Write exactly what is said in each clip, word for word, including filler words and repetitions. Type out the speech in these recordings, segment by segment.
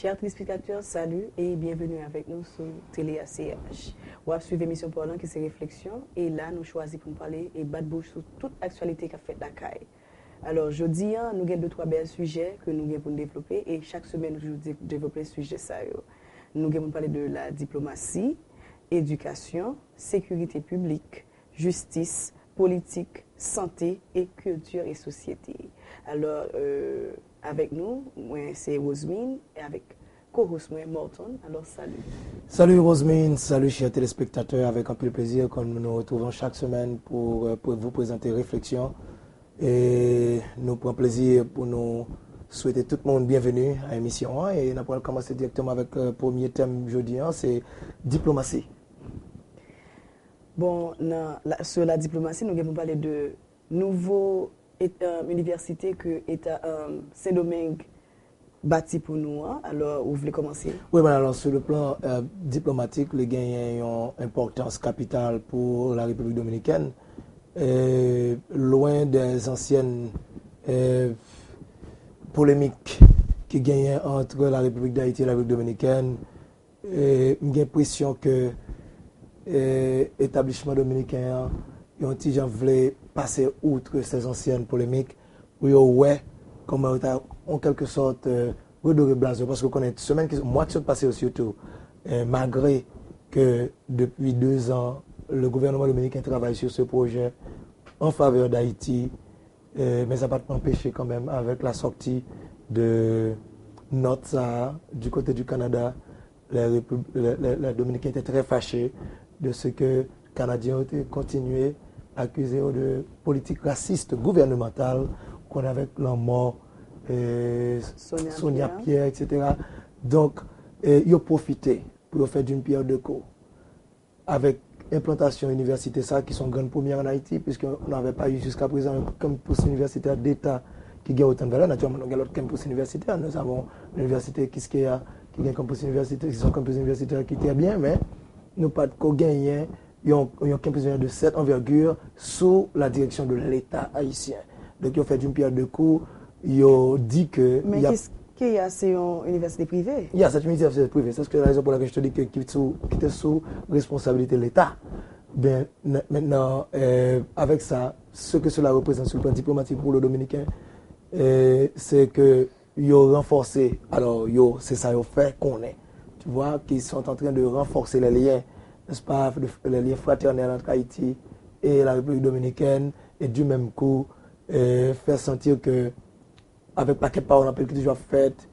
Chers téléspectateurs, salut et bienvenue avec nous sur Télé A C H. W ap swiv emisyon pa w lan ki se Refleksyon, e la nou chwazi pou n pale e bat bouch sou tout aktyalite k ap fèt lakay. Alò, jodi a, nou gen de twa bèl sijè ke nou gen pou n devlope, e chak semèn nou toujou de- devlope sijè sa yo. Nou gen pou n pale de la diplomasi, edikasyon, sekirite piblik, jistis, politik, sante e kilti e sosyete. Alò, euh, avèk nou, mwen se Rosemine, e avèk co-host mwen, Morton. Alò, salut. Salut Rosemine, salut chers téléspectateurs, avec un peu de plaisir comme nous nous retrouvons chaque semaine pour, euh, pour vous présenter Réflexion. E nou pran plezi pou nou swete tout moun byenveni a emisyon an e n ap pral kòmanse dirèkteman avèk euh, premye tèm jodi an, se diplomasi. Bon, nan, la, sou la diplomasi, nou gen pou pale de nouvo et, euh, inivèsite ke eta euh, Sendomeng bati pou nou an. Alò, ou vle kòmanse? Wi, men alò, sou le plan euh, diplomatik, li genyen yon enpòtans kapital pou la Repiblik Dominikèn. Euh, lwen de zansyen euh, polemik ki genyen ant la Repiblik Dayiti e la Repiblik Dominikèn, euh, m gen enpresyon ke euh, etablisman dominiken an yon ti jan vle pase outre ces anciennes polémiques pou yo wè kòman yo ta, en quelque sorte, euh, redore blaze yo, paske w konnen semèn ki, mwa ki sot pase yo sitou, euh, malgre que depuis deux ans, le gouvernement dominicain travaille sur ce projet en faveur d'Haïti, euh, mais ça pas empêché quand même avec la sortie de note ça du côté du Canada, les, Répu- les, les- les Dominicains étaient très fâchés de ce que Canadiens ont continué à accuser de politique raciste gouvernementale qu'on avait la mort euh, Sonia Sonia Pierre. Pierre, et cetera. Donc, euh, ils ont profité pour faire d'une pierre deux coups avec l'implantation université ça, qui sont grandes premières en Haïti, puisqu'on n'avait pas eu jusqu'à présent un campus universitaire d'État qui gagne autant de valeur. Naturellement, nous avons l'autre campus universitaire. Nous avons l'université Quisqueya, qui gagne un campus universitaire, qui sont campus universitaires qui est très bien, mais nous pas de gagner un campus universitaire de cette envergure sous la direction de l'État haïtien. Donc, ils ont fait d'une pierre deux coups, ils ont dit que... Men Quisqueya se yon inivèsite prive. Ya, se yon inivèsite prive. Se la rezon pou lakèl je te di ke ki sou, ki te sou responsabilite Leta. Ben, maintenant, euh, avec ça, ce que cela représente sur le plan diplomatique pour le Dominicain, euh, c'est que yo ranfòse, alò, yo, se sa yo fè konnen, tu vois, qu'ils sont en train de renforcer les liens, n'est-ce pas, les liens fraternels entre Haïti et la République dominicaine, et du même coup, euh, faire sentir que avec pakèt pawòl anpil ki toujou ap fèt,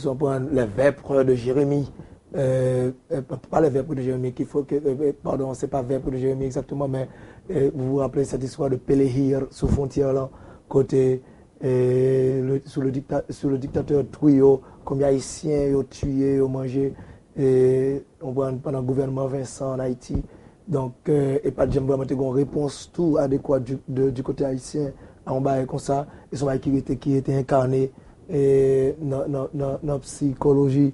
si on prend les vêpres de Jérémie, euh, euh, pas les vêpres de Jérémie, qu'il faut que, euh, pardon, c'est pas vêpres de Jérémie exactement, mais euh, vous vous rappelez cette histoire de Pelehir sous frontière là, côté euh, le, sous, le dicta, sous le dictateur Trujillo, konbyen Ayisyen yo tiye, yo manje, euh, on prend pendant le gouvernement Vincent en Haïti. Donc, euh, e pa t janm vrèman te gen yon repons tou adekwa du, de, du côté haïtien a yon bagay konsa. E se yon bagay ki rete, ki rete enkane euh, nan, nan, nan, nan psikoloji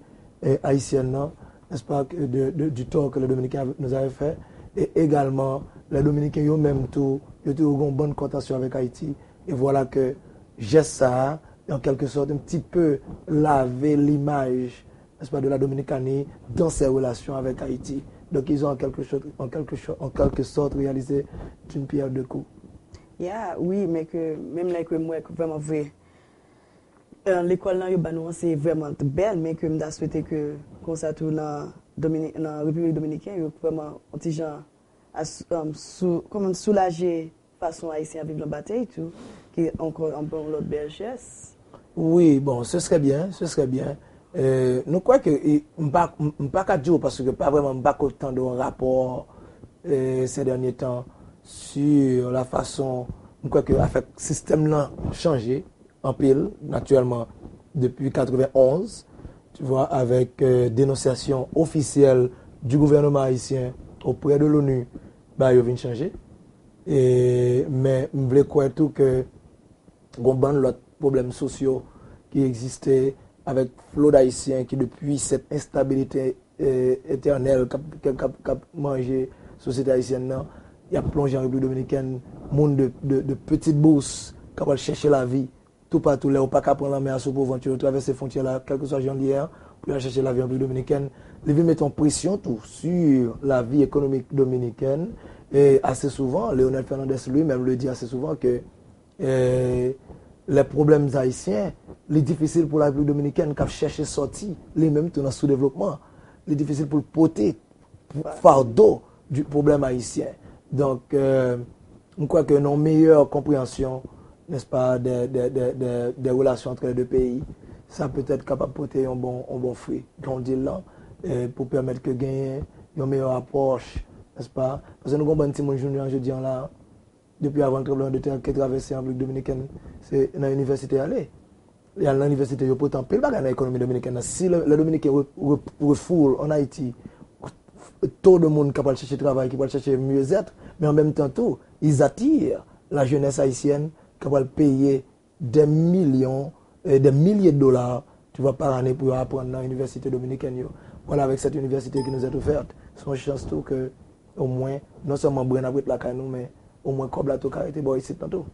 euh, ayisyèn nan, n'est-ce pas, de, de, du tort que les Dominicains nous avaient fait. Et également, les Dominicains yo menm tou, yo te gen yon bon kontansyon avec Haïti. Et voilà que geste ça a, en quelque sorte, un petit peu lavé l'image, n'est-ce pas, de la Dominicanie dans ses relations avec Haïti. Donc ils ont en quelque sorte, en quelque, cho- en quelque sorte réalisé d'une pierre deux coups. Ya, wi, men ke menm lè ke m wè ke vrèman vre, euh, lekòl lan yo ba nou an se vrèman bèl, men ke m ta swete ke konsa tou nan Domini, nan Repiblik Dominiken, yo vrèman yon ti jan a sou, um, sou, kòman soulaje fason Ayisyen ap viv nan batèy tou, ki ankò yon bon lòt bèl jès. Oui, bon, ce serait bien, ce serait bien. Euh, nou kwè ke, e, m pa, m m pa ka di w, paske pa vrèman, m pa ko tande yon rapò euh, ces derniers temps sur la façon, m kwè ke afè sistèm nan chanje anpil, naturellement, depuis quatre-vingt-onze, tu vois, avec euh, dénonciation officielle du gouvernement haïtien auprès de l'ONU, ba yo vin chanje. E, men m vle kwè tou ke gon bann lòt pwoblèm sosyo ki egziste avèk flo d'Ayisyen ki depi cette instabilité euh, éternelle k ap, k ap, k ap, k ap manje sosyete ayisyèn nan, y ap plonje an Repiblik Dominikèn, moun de, de, de petite bourse k ap al chèche lavi toupatou, lè yo pa ka pran lanmè a sou po vant yo, yo travèse fwontyè la, kèlkeswa jan l ye a, pou y al chèche lavi an Repiblik Dominikèn, li vin mete yon presyon tou sou lavi ekonomik dominikèn. E ase souvan, Leonel Fernandez li menm li di ase souvan ke e, lè pwoblèm ayisyen, li difisil pou la Repiblik Dominikèn k ap chèche sòti li menm tou nan soudevlopman. Li difisil pou l pote fado di pwoblèm ayisyen. Donk, e, m kwè ke nan yon meyè konpreyansyon, nèspa, de, de, de, de, de relasyon ant lè de peyi, sa petèt kapab pote yon bon, yon bon fwi, jan w di l lan, e, pou pèmèt ke genyen yon meyè apwòch, nèspa? Paske nou gen yon bann timoun jounen an jodi an la, depi avan tranblemanntè ki travèse an Repiblik Dominikèn, se nan inivèsite y ale. Y al nan inivèsite, yo pote anpil bagay nan ekonomi dominikèn nan. Si le, le Dominiken re, re, refoule en Haïti, taux de moun k ap al chèche travay, ki pral chèche mieux-être, men an menm tan tou, ils attirent la jeunesse haïtienne k ap al peye des millions, e, des milliers de dollars, tu vois, par année pou yo aprann nan inivèsite dominikèn yo. Voilà, avec cette université qui nous est offerte, se yon chans tou ke omwen, non sèlman bren ap ret lakay nou, men omwen kòb la tou ka rete bò isit lan tou.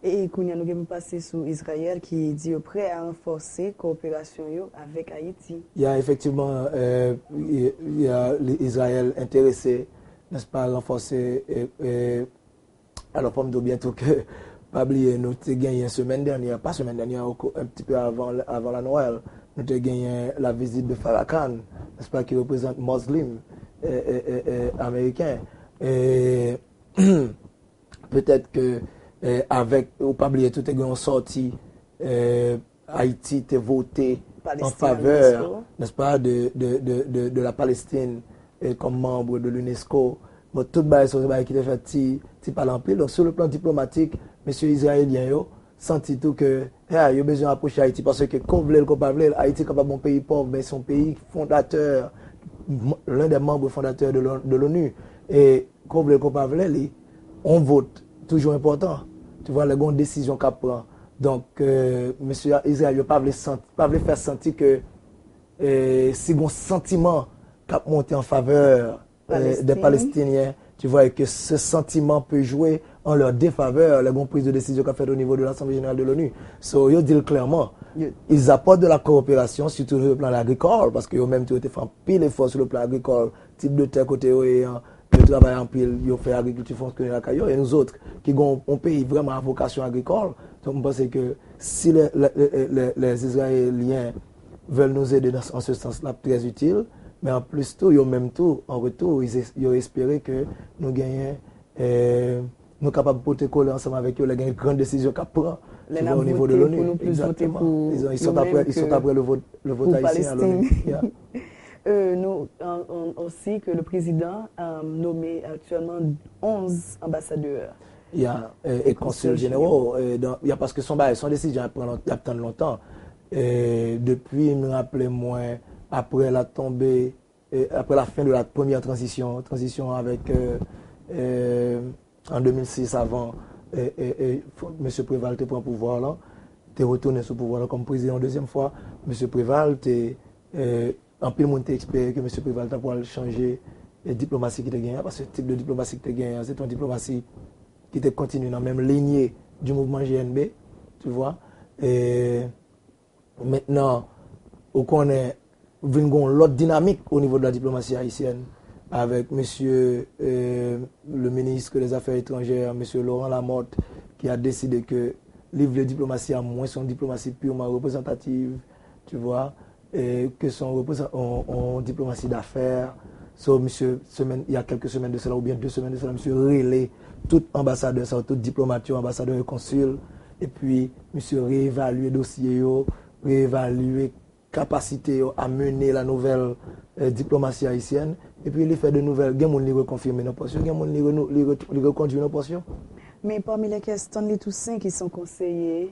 E, e kounye a, nou gen pou pase sou Izrayèl ki di yo prè a ranfòse kowoperasyon yo avèk Ayiti. Ya, efektivman, e, y, y a, Izrayèl enterese, nèspa, ranfòse, e, e, Alò, fò m di w byen tou ke, pa bliye, nou te genyen semèn dènyè, pa semèn dènyè, yon ti pe avan, avan la Nwèl, nou te genyen la vizit de Farrakhan, nèspa, ki reprezante Muslim, e, e, e, e, ameriken. E, petèt ke, e, avèk, ou pa bliye tou, te gen yon sòti, e, Ayiti te vote an favè, nèspa, de, de, de, de, de la Palestine, e, kòm manm de l'UNESCO. Bon, tout bagay sa se bagay ki te fè ti, ti pale anpil. Donk, sou le plan diplomatik, mesye izrayelyen yo santi tou ke, ya, yo bezwen apwoche Ayiti, paske, ke w vle l, ke w pa vle l, Ayiti kapab yon peyi pòv, men se yon peyi fondatè, m, l'un des membres fondateurs de l'O-, de l'ONU. E ke w vle l, ke w pa vle l, yon vot toujou enpòtan. Tu vois, lè gen yon desizyon k ap pran. Donk, e, mesye Izrayèl yo pa vle santi, pa vle fè santi ke, e, si gen yon santiman k ap monte an favè, e, des Palestiniens, tu vois, et que ce sentiment peut jouer en leur défaveur, lè gen yon prise de décision k ap fèt au niveau de l'Assemblée Générale de l'ONU. So, yo di l klèman, ils apportent de la coopération, surtout sur le plan agricole, paske yo menm tou yo te fè anpil efò sou le plan agricole, tip de tè kote yo ye an, yo travay anpil, yo fè agrikilti fonksyone lakay yo, e nouzòt, ki gen yon peyi vrèman a vokasyon agrikòl, donk, m panse ke si les, les, les, les Israéliens veulent nous aider dans, en ce sens, l ap trè itil, men an plis tou, yo menm tou, an retou, ils es-, yo espere ke nou genyen, e, nou kapab pote kole ansanm avèk yo, lè gen gran desizyon k ap pran, tu vois, au niveau de l'ONU. Exactement. Ils, ils sont après, ils sont après le vote, le vote haïtien à l'ONU. Yeah. Euh, nous, on, on, on sait que le président a nommé actuellement onze ambassadeurs. Ya, e, e konsil jeneral, e, dan, ya, paske se yon bagay, se yon desizyon y ap pran lon-, y ap tann lontan. E, depi, m raple mwen, apre la tonbe, e, apre la fen de la premyè tranzisyon, tranzisyon avèk, e, e, an de mil sis, avan, e, e, e, fò-, mesye Préval te pran pouvwa lan, te retounen sou pouvwa lan kòm prezidan yon dezyèm fwa, mesye Préval te, e, anpil moun te espere ke mesye Préval ta pral chanje, e, diplomasi ki te genyen an, paske tip de diplomasi ki te genyen an, se te yon diplomasi ki te kontinye nan menm linye di mouvman G N B, tu vois. E, mentnan, ou konnen, vin gen yon lòt dinamik o nivo de la diplomasi ayisyèn, avèk mesye, e, le ministre des Affaires étrangères, mesye Laurent Lamothe, ki a deside ke li vle diplomasi a mwens yon diplomasi purman reprezantativ, tu vois, e ke se yon reprezan-, yon, yon diplomasi dafè. So, misye, semèn, il y a quelques semaines de cela, oubyen de semèn de cela, misye rele tout anbasadè sa yo, tout diplomat yo, anbasadè yo, konsil, epi misye reevalye dosye yo, reevalye kapasite yo a mennen la nouvelle, e, diplomasi ayisyèn, epi li fè de nouvèl, gen moun li rekonfime nan pòs yo, gen moun li renou-, li re-, li rekondui nan pòs yo. Men pami leskel Stanley Toussaint, ki se yon konseye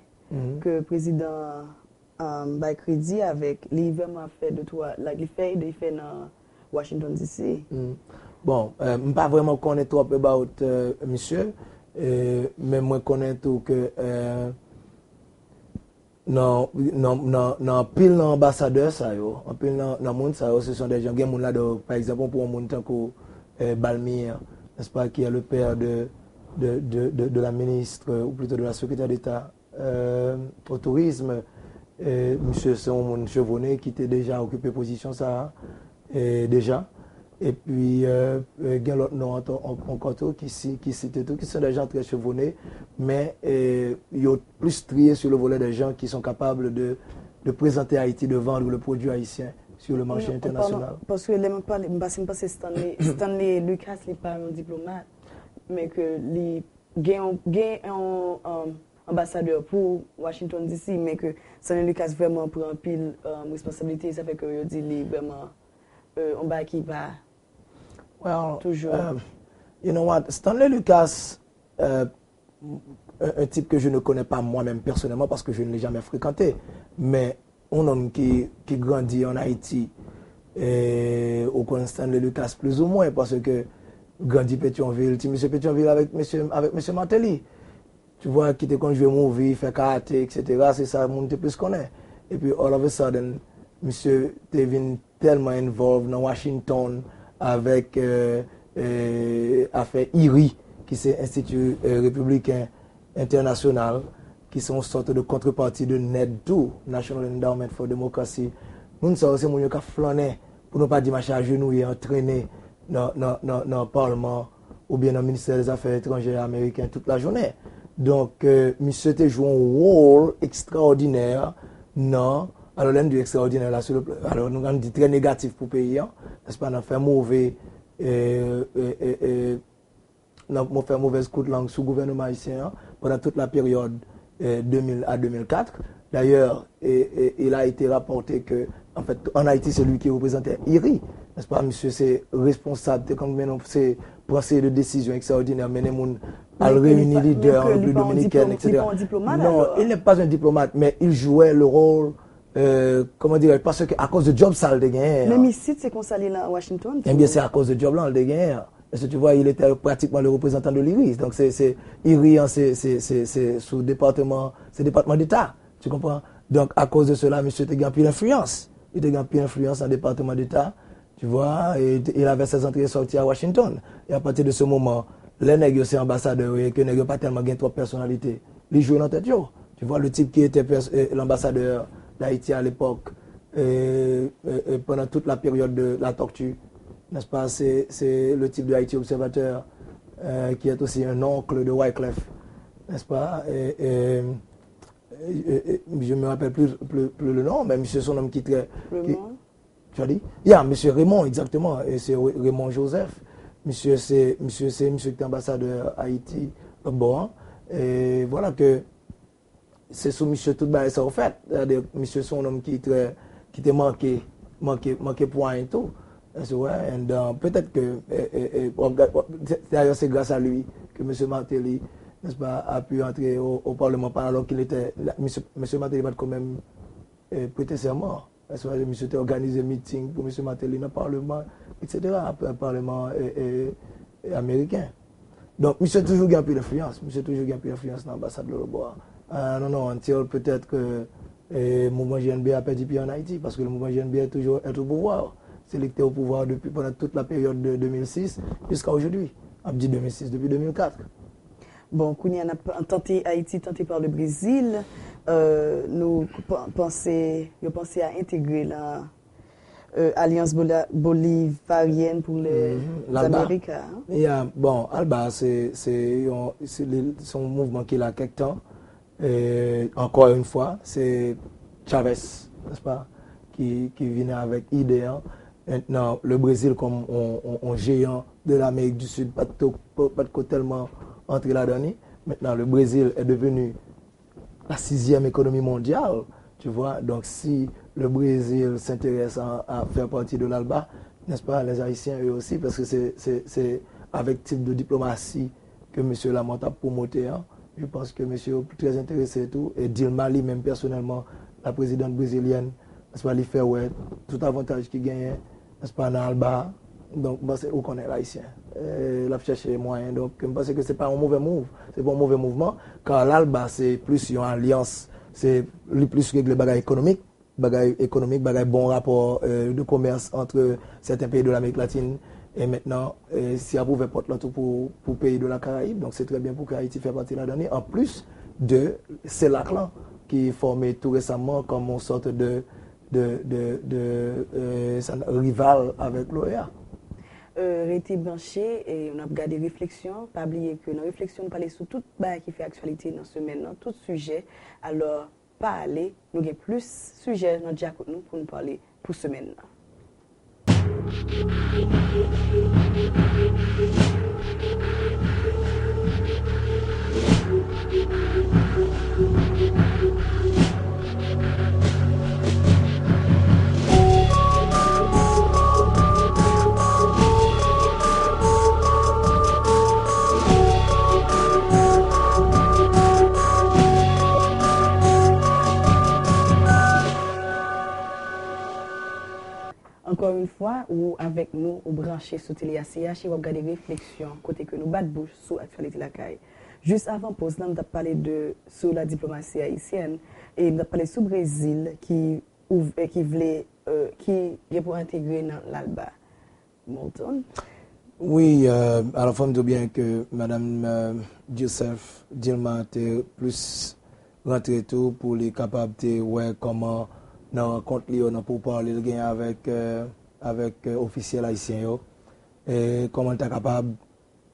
ke prezidan an, um, bay kredi avèk, li vrèman ap fè de twa, like, li fè, li fè nan Washington D C. Bon, e, m pa vrèman konnen twòp about, e, misye, e, men mwen konnen tou ke, e, nan, nan, nan, nan anpil nan anbasadè sa yo, anpil nan, nan moun sa yo, se son de jan, gen moun ladan yo, pa egzanp, ou pran yon moun tankou, e, Balmir, n'est-ce pas, qui est le père de, de, de, de, de la ministre, ou plutôt de la secrétaire d'État, euh, au tourisme, E, misye se yon moun chevronné ki te deja okipe pozisyon sa a, e, deja. Epi, e, e, gen lòt non ankò, an- ankò tou ki, si- ki site tou, ki se de jan trè chevronné, men, e, yo plis triye sur le volet des gens qui sont capables de, de présenter Haïti, de vendre le produit haïtien sur le marché international. Paske lè m pale, m pase m panse Stanley, Stanley Lucas, li pa yon diplomat, men ke li gen yon, gen yon um, anbasadè pou Washington D C, men ke Stanley Lucas vrèman pran anpil um, responsablite, sa fè ke yo di li vrèman euh, yon bagay ki pa Well, Toujours. euh, you know what? Stanley Lucas, euh, un, un type que je ne connais pas moi-même personnellement parce que je ne l'ai jamais fréquenté, mais un homme qui, qui grandit en Haïti, et ou connais Stanley Lucas plus ou moins parce que grandi Pétionville, ti monsieur Pétionville avec monsieur, avec monsieur Martelly. Tu vois, ki te konn jwe movie, fè karate, et cetera. Se sa moun te plis konnen. Epi, all of a sudden, misye te vin tèlman involve nan Washington avèk euh, euh, afè IRI, ki se Enstiti euh, Repibliken Entènasyonal, ki se yon sòt de kontrepati de NED tou, National Endowment for Democracy. Moun sa yo se moun yo k ap flannen, pou nou pa di mache ajenouye, antrennen nan, nan, nan, nan palman oubyen nan ministè dèzafè etranjè ameriken tout lajounen. Donk, euh, misye te jwe yon wòl ekstraòdinè nan, alò lè n di ekstraòdinè la, sou le pla- alò nou ka di trè negatif pou peyi an, nèspa, nan fè move, euh, euh, euh, euh, nan fè movèz kout lang sou gouvènman ayisyen an pandan tout la peryòd euh, deux mille à deux mille quatre. D'ailleurs, et, et, il a été rapporté que, en fait, en Haïti, c'est lui qui représentait IRI. N'est-ce pas, monsieur, c'est responsable, te konn mennen se pran seri de desizyon ekstraòdinè, mennen moun al reyini lidè an Repiblik Dominikèn, et cetera. Non, il n'est pas un diplomate, mais il jouait le rôle, euh, comment dirais-je, parce que à cause de job sa l te genyen. Menm isit, se konsa li nan Washington. Eh bien, c'est à cause de job la l te genyen. Est-ce que tu vois, il était pratiquement le représentant de l'IRI. Donc, c'est, c'est, IRI, hein, c'est, c'est, c'est, c'est sous département, c'est département d'État. Tu comprends? Donc, à cause de cela, monsieur te gen anpil enfliyans. Li te gen anpil enfliyans nan département d'État. Tu vois, et il avait ses entrées et sorties à Washington. Et à partir de ce moment, lè nèg yo se anbasadè yo, e ke nèg yo pa tèlman gen twòp pèsonalite, li jwe nan tèt yo. Tu vois, le type qui était pers- euh, l'ambassadeur d'Haïti à l'époque, euh, euh, euh, pendant toute la période de la torture, n'est-ce pas, c'est, c'est le type de Haïti Observateur, euh, qui est aussi un oncle de Wyclef, n'est-ce pas? Et, et, et, et, je me rappelle plus, plus, plus le nom, mais monsieur, c'est un homme qui très... qui- Raymond. Tu as dit? Yeah, monsieur Raymond, exactement. Et c'est Ray- Raymond Joseph. Monsieur, c'est, monsieur, c'est monsieur qui était ambassadeur Haïti, lòt bò an. Et voilà que se sou misye tout bagay sa yo fèt. Sètadi, misye se yon nonm ki trè, ki te manke, manke, manke pwen tou. That's right. And uh, petèt ke, eh, eh, eh, w ap gad- w ap- dayè, se gras a li ke mesye Martelly, n'est-ce pas, a pu entrer au, au Parlement, alò ke li te, la- mesye, mesye Martelly pa t kanmenm eh, prete sèman. That's right, misye te òganize miting pou mesye Martelly nan palman, et cetera, ap- palman eh, eh, eh, ameriken. Donk, misye toujou gen anpil enfliyans. Misye toujou gen anpil enfliyans nan anbasad lòtbò a. Ah, non, non, until petèt ke eh, mouvman G N B A pèdi pye an Ayiti, paske le mouvman G N B A toujou est au pouvoir. Se li ki te o pouvwa depi pandan tout la peryòd de deux mille six jusqu'à aujourd'hui. Ap di deux mille six, depi deux mille quatre. Bon, kounye a n ap tante Ayiti, tante par le Brezil. Euh, nou p- panse, yo panse a entegre nan euh, Alyans Bola- Bolivaryèn pou les Mhm, l'ALBA. Amérika. Hein? Yeah, bon, ALBA, se, se yon, se li- se yon mouvman ki la kèk tan. E, ankò yon fwa, se Chavez, n'est-ce pas, ki, ki vini avèk ide an. Maintenant, le Brésil comme on, on, on géant de l'Amérique du Sud, pa t ko- pa t ko tèlman antre ladan li. Maintenant, le Brésil est devenu la sixième économie mondiale, tu vois. Donc, si le Brésil s'intéresse à, à faire partie de l'ALBA, n'est-ce pas, les Haïtiens, eux aussi, parce que c'est, c'est, c'est avec type de diplomatie que monsieur Lamothe a promoté, hein. Je pense que monsieur est très intéressé et tout. Et Dilma, lui-même, personnellement, la présidente brésilienne, n'est-ce pas, li fè wè tout avantaj ki genyen, n'est-ce pas, nan ALBA. Donk, m panse ou konnen l ayisyen. Euh, l ap chèche mwayen. Donk, m panse ke se pa yon move move. Se pa yon move mouvman, kar l'ALBA se plis yon alyans, se li plis regle bagay ekonomik, bagay ekonomik, bagay bon rapò euh, de komès ant sèten peyi de l'Amérique latine. E mentnan, euh, si ap ouvè pòt la tou pou, pou peyi de la Karayib, donk se trè byen pou ke Ayiti fè pati ladan li, an plis de CELAC lan. ki fòme tou resaman kòm yon sòt de, de, de, de, euh, sa, rival avèk l'OEA. Euh, rete branche e n ap gade refleksyon. Pa bliye ke nan refleksyon, nou pale sou tout bagay ki fè aktyalite nan semèn nan, tout sijè. Alò, pa ale, nou gen plis sijè nan dyakout nou pou nou pale pou semèn nan. Ankò yon fwa, ou avèk nou, ou branche sou Tele A C H e w ap gade Refleksyon, kote ke nou bat bouch sou aktyalite lakay. Jis avan poz lan, m t ap pale de, sou la diplomasi ayisyèn, e m t ap pale sou Brezil ki, ouv, e ki vle, euh, ki gen pou entegre nan l'ALBA. Moulton? Wi, euh, alò fò m di w byen ke madanm, euh, Joseph Dilma te plis rantre tou pou li kapab te wè kòman nan rankont li yo, nan poupawòl li l genyen avèk, euh, avèk, euh, ofisyèl ayisyen yo, e kòman l ta kapab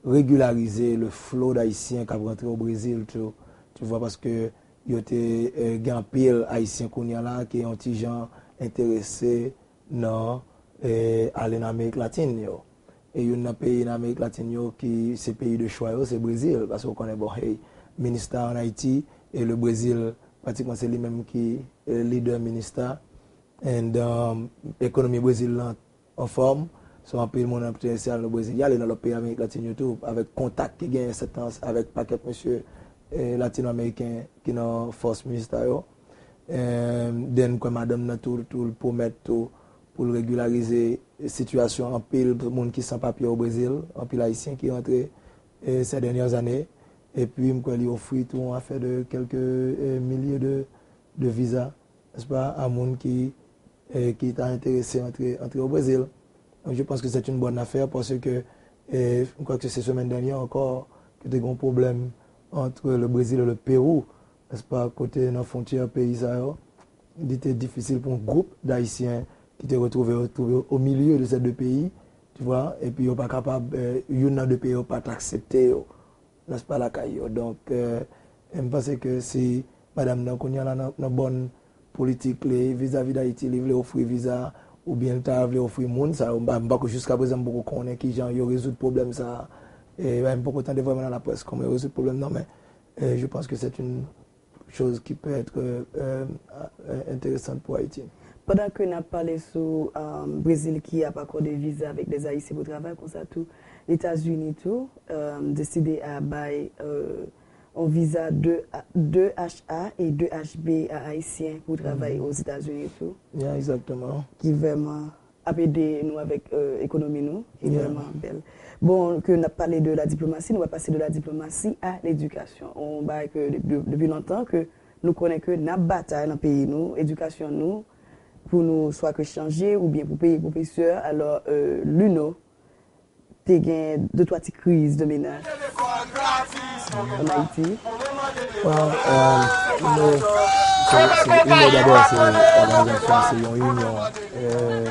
regilarize le flot d'Ayisyen k ap rantre o Brezil tou, tu vois, paske yo te, euh, gen anpil Ayisyen kounye a la ki yon ti jan enterese nan, eh, ale nan Amerik Latin yo. E youn nan peyi nan Amerik Latin yo ki se peyi de chwa yo, se Brezil. Paske w konnen, bon, hey, MINUSTAH ann Ayiti, e le Brezil, pratikman se li menm ki, eh, lidè MINUSTAH. And, um, ekonomi Brezil lan anfòm. So, anpil moun ap enterese al nan Brezil. Y ale nan lòt peyi Amerik Latin yo tou, avèk kontak ki genyen sèt ans avèk pakèt mesye, eh, latino-ameriken ki nan fòs MINUSTAH yo. Eh, then, m kwè madanm nan tou, tou l pwomèt tou pou l regilarize sitiyasyon anpil moun ki san papye o Brezil, anpil Ayisyen ki rantre, eh, ces dernières années. Epi, m kwè li ofri tou yon afè de kèlke, eh, milye de, de viza, n'est-ce pas, a moun ki, eh, ki ta enterese antre, antre o Brezil. Donc, je pense que c'est une bonne affaire parce que, eh, je crois que c'est semaine dernière encore que te gen yon pwoblèm entre le Brésil et le Pérou, n'est-ce pas, kote nan fwontyè peyi sa yo, li te difisil pou yon gwoup d'Ayisyen ki te retwouve yo twouve yo o milye de ces deux pays, tu vois, epi yo pa kapab, eh, youn nan de peyi yo pa t aksepte yo, n'est-ce pas, lakay yo. Donk, eh, m panse ke si madanm nan kounye a la nan, nan bòn politik li vizavi Dayiti, li vle ofri viza, oubyen li ta vle ofri moun sa yo, m pa, m pako, jiska prezan m poko konnen kijan yo rezoud pwoblèm sa a. E, m poko tande vrèman nan laprès kòman yo rezoud pwoblèm nan, men, eh, je pense que c'est une chose qui peut être, euh, euh, intéressante pour Haïti. Pandan ke n ap pale sou, um, Brezil ki ap akòde viza avèk dè Ayisyen pou travay, konsa tou, Etazini tou, um, deside a bay, euh, yon viza de, de H A e de H B a Ayisyen pou travay Ozetazini tou. Yeah, exactement. Ki vrèman ap ede nou avèk, euh, ekonomi nou, ki vrèman bèl. Bon, ke n ap pale de la diplomasi, nou va pase de la diplomasi a ledikasyon. Yon bagay ke depi, depi lontan ke nou konnen ke n ap batay nan peyi nou, edikasyon nou, pou nou swa ke chanje oubyen pou peye pwofesè. Alò, euh, Luno te gen de twa ti kriz de menaj ann Ayiti. Bon, euh, Luno, se, se, Luno dabò, se òganizasyon, se yon inyon, euh,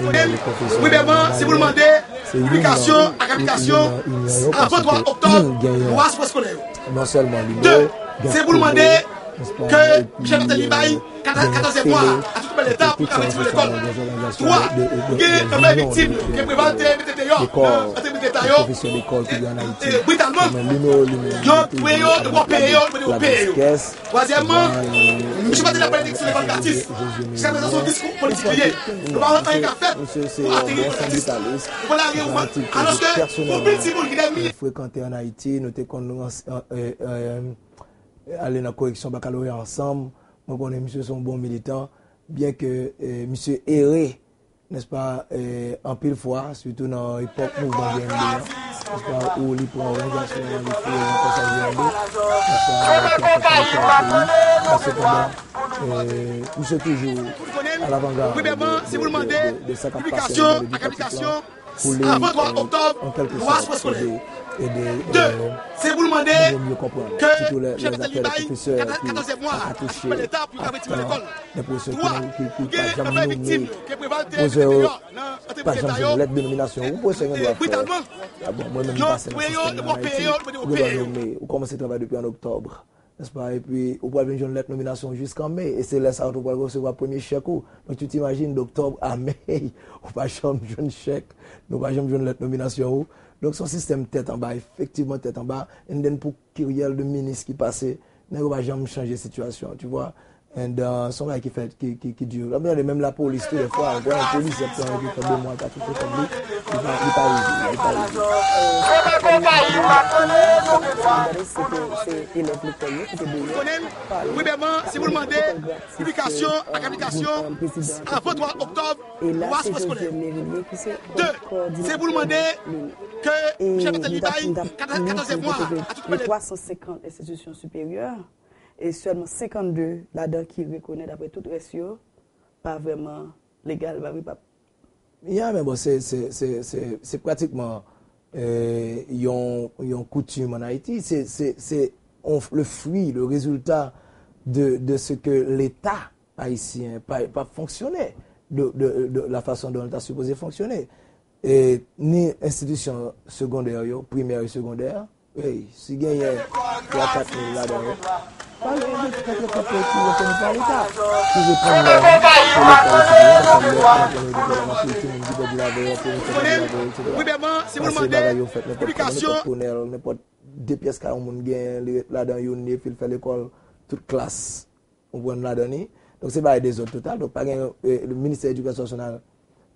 inyon de pwofesè nan Mali. Se youn nan, youn nan inyon yo, paske genyen non sèlman Luno, gen Kodo, Espoir, epi, euh, gen Fele, epi tout sa yo, se yon òganizasyon de, de, de, de, de, de lekòl, de pwofesè lekòl ki gen ann Ayiti. Men Luno, Luno, Luno, Luno, Luno, Luno, Luno, Luno, Luno, Twazyèmman, misye pa t nan politik, se lekòl gratis. Jiskaprezan, se yon diskou politik li ye. Nou pa wè anyen k ap fèt pou ateri politik. Ou pral lage ou pral, alòske gon pil timoun ki dèyè mi. Frekante ann Ayiti, nou te konn, euh, euh, ale nan koreksyon bakaloreya ansanm. Mwen konnen misye se yon bon militan, byen ke, eh, misye ere, nèspa, eh, anpil fwa, sitou nan epòk mouvman B N B a, nèspa, ou li pran òganizasyon an, li fouye nan konsèy B N B, nèspa, ki ap fè kòmite nan peyi. Men sepandan, eh, misye toujou alavangad de, de, de, de, de sa k ap pase nan ledikasyon lan, pou li, eh, an kèlke sòt, ede ede, de, se pou l mande ke chèf leta li bay katòzèm mwa a tout chèf leta pou l ka retire lekòl. Twa, pou gen anpil viktim ke Preval te mete deyò nan antre pou leta yo, britalman. Yo touye yo, yo pran peye yo, yo mete yo peye yo. Nèspa? Epi ou pral vin jwenn lèt nominasyon w jiskan me, e se lè sa a tou pral resevwa premye chèk ou. Donk, tu t'imagines, d'octobre à mai, ou pa janm jwenn chèk, nou pa janm jwenn lèt nominasyon ou. Donk, se yon sistèm tèt anba, efektivman tèt anba. And then, pou kiryèl de minis ki pase, nèg yo pa janm chanje sitiyasyon, tu vois. And, uh, se yon bagay ki fèt, ki, ki, ki di. Ap gade menm lapolis tou, dèfwa, ou kwè yon polisye ap pran yon de mwa, ka touche kòb li, li pa, li pa rive, li pa rive. Se te, se elèv lekòl yo ki te deyò. Premyèman, se pou l mande piblikasyon ak aplikasyon avan twa oktòb lwa sou pòs eskolè. De, se pou l mande ke chèf leta li bay katòzèm mwa a tout elèv. Twa san senkant enstitisyon siperyè, e sèlman senkannde ladan ki rekonèt, apre tout rès yo pa vrèman legal, pa vre, pap? Ya, men bon, se, se, se, se, se pratikman, eh, yon, yon koutim ann Ayiti. Se, se, se on, le fruit, le résultat de, de ce que l'État haïtien pa, pa fonksyone de, de, de la façon dont l ta sipoze fonksyone. E ni enstitisyon segondè yo, primè e segondè, ey, si genyen twa kat mil ladan yo, pa gen de tèt lekòl ki rekonèt pa Leta, ki reponn nòm pou Leta yo, se gen kòm lè anploye de pwoblèm anpil timoun ki pèdi lavi yo, anpil moun ki pèdi lavi yo, etsetera. Pase bagay yo fèt nenpòt kòman, nenpòt tonèl, nenpòt de pyès kay yon moun genyen, li ret ladan youn, li epi l fè lekòl tout klas. Ou konprann, ladan li. Donk, se bagay dezòd total. Donk, pa gen, eh, Ministè Edikasyon Nasyonal,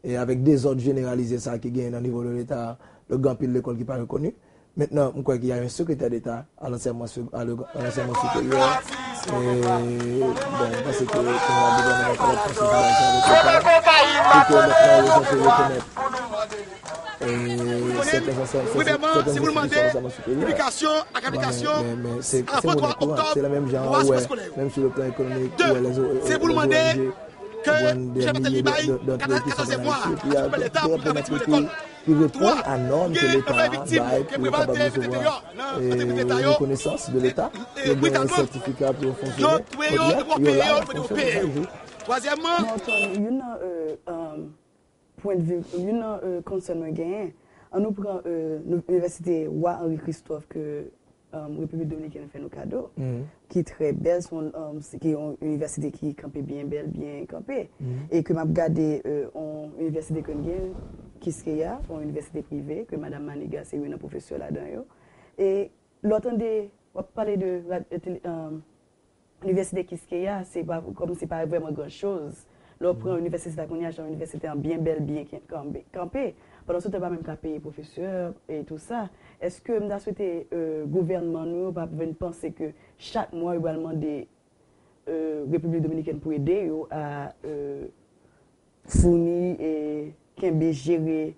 eh, avèk dezòd jeneralize sa ki genyen nan nivo de Leta, donk, gen anpil lekòl ki pa rekoni. Mentnan, m kwè ke y a yon sekretè deta a lansèyman se-, a le, a lansèyman siperyè. Eh, bon, m panse ke kounye a gouvènman an kapab panse sou bagay sa avèk Leta, pou ke mentnan yo sanse rekonèt. Wi, men, men, se, se monnen kouran, se nan menm jan an wè, menm sou le plan ekonomik, ou wè lè, lè O N G, ou wè dè milye de, de, d'antrepriz ki sòti ann Ayiti, epi y a de, de, de, de, ki reponn a nòm ke Leta bay pou yo kapab resevwa, eh, rekonesans de Leta, yo gen sètifika pou yo fonksyone. Kounye a, yo la, y ap fonksyone chak jou. Non, Tony, youn nan, euh, um, pwendvi, youn nan, euh, konsèn mwen genyen. Ann nou pran, euh, nou, Inivèsite Wa Henri Christophe ke, um, Repiblik Dominikèn fè nou kado, ki trè bèl, se yon, um, se, ki yon inivèsite ki kanpe byen bèl, byen kanpe. E ke m ap gade, euh, yon inivèsite ke n gen, Quisqueya, yon inivèsite prive, ke Madanm Maniga se youn nan pwofesè ladan yo. E lè w tande, w ap pale de rad-, e tele-, um, Inivèsite Quisqueya, se pa, kòm se pa vrèman gran choz. Lè w pran inivèsite sa kounye a, jan inivèsite an byen bèl, byen ken-, kanpe, kanpe. Pandan se tan, yo pa menm ka peye pwofesè e tou sa. Èske m ta swete, euh, gouvènman nou yo pa vin panse ke chak mwa yo pral mande, euh, Repiblik Dominikèn pou ede yo a, euh, founi e kenbe, jere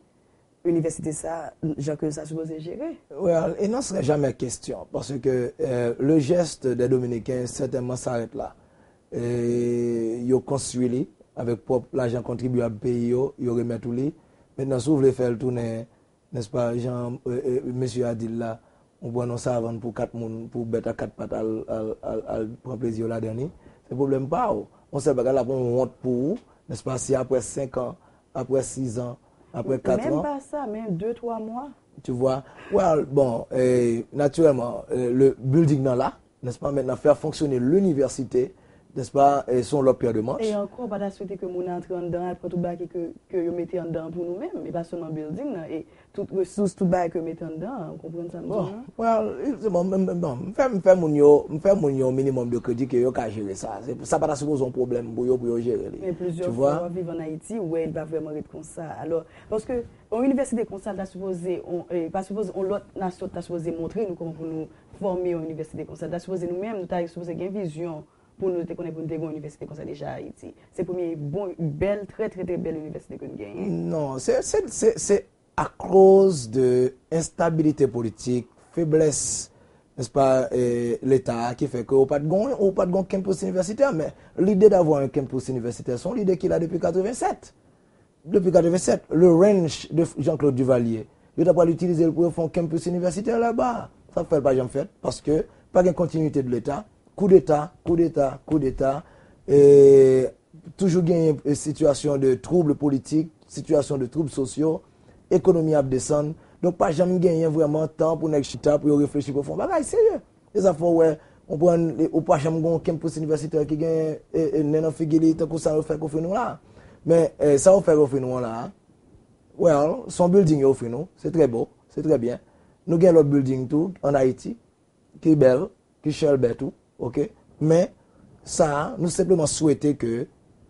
inivèsite sa, jan ke sa sipoze jere? Well, il n'en sera jamais question, parce que, euh, le geste des Dominicains certainement s'arrête là. E yo konstwi li avèk pwòp lajan kontribyab peyi yo, yo remèt ou li. Mentnan, si w vle fè l tounen, nèspa, jan, e, e, mesye a di l la, ou pran yon savann pou kat moun, pou bèt a kat pat al, al, al, al pran plezi yo ladan li, se pwoblèm pa w. Yon sèl bagay, l ap yon wont pou ou, nèspa, si apre senk an, apre sis an, apre kat an. Menm pa sa, men de, twa mwa. Tu vois? Well, bon, eh, naturellement, eh, le building nan la, n'est-ce pas? Maintenant, faire fonctionner l'université, n'est-ce pas? Eh, se yon lòt pyè de manch. E ankò, pa ta swete ke moun antre anndan, al pran tout bagay ke, ke yo mete anndan pou nou menm, e pa sèlman building nan. E tout resous, tout bagay ke yo mete anndan an, ou konprann sa m di w lan? Bon, well, bon, bon, bon, m fè, m fè moun yo, m fè moun yo yon minimòm de kredi ke yo ka jere sa. Se, sa pa ta sipoze yon pwoblèm pou yo, pou yo jere li. Men plizyè fwa, w ap viv ann Ayiti, ou wè, li pa vrèman ret konsa. Alò, paske yon inivèsite konsa, l ta sipoze, on, e, pa sipoze, yon lòt nasyon ta sipoze montre nou kòman pou nou fòme yon inivèsite konsa. L ta sipoze nou menm, nou ta sipoze gen vizyon pou nou te konnen pou nou te gen yon inivèsite konsa deja Ayiti. Se premye bon, bèl, trè, trè, trè bèl inivèsite ke n genyen. Non, se, se, se, se akoz de enstabilite politik, feblès, nèspa, eh, Leta a ki fè ke ou pa t gon, ou pa t gon campus universitaire, men lide d'avoir un campus universitaire, se yon lide ki la depi katrevennsèt. Depi katrevennsèt, le ranch de Jean-Claude Duvalier, Yo ta pral itilize l pou yo fè yon campus inivèsitè laba. Sa fè l pa janm fèt, paske pa gen kontinite de Leta. Koudeta, koudeta, koudeta. E toujou genyen, e, sitiyasyon de twoub politik, sitiyasyon de twoub sosyo, ekonomi ap desann. Donk, pa janm genyen vrèman tan pou nèg chita, pou yo reflechi, pou yo fè yon bagay serye. E sa fè w wè, ou pran, ou pa janm gen yon campus inivèsitè ki gen, e, e, nen nan figi li, tankou sa yo fèk ofri nou la. Men, e, sa yo fèk ofri nou an la, well, se yon building yo ofri nou, se trè bo, se trè byen. Nou gen lòt building tou, ann Ayiti, ki bèl, ki chèlbè tou, oke? Men, sa a, nou senpleman swete ke,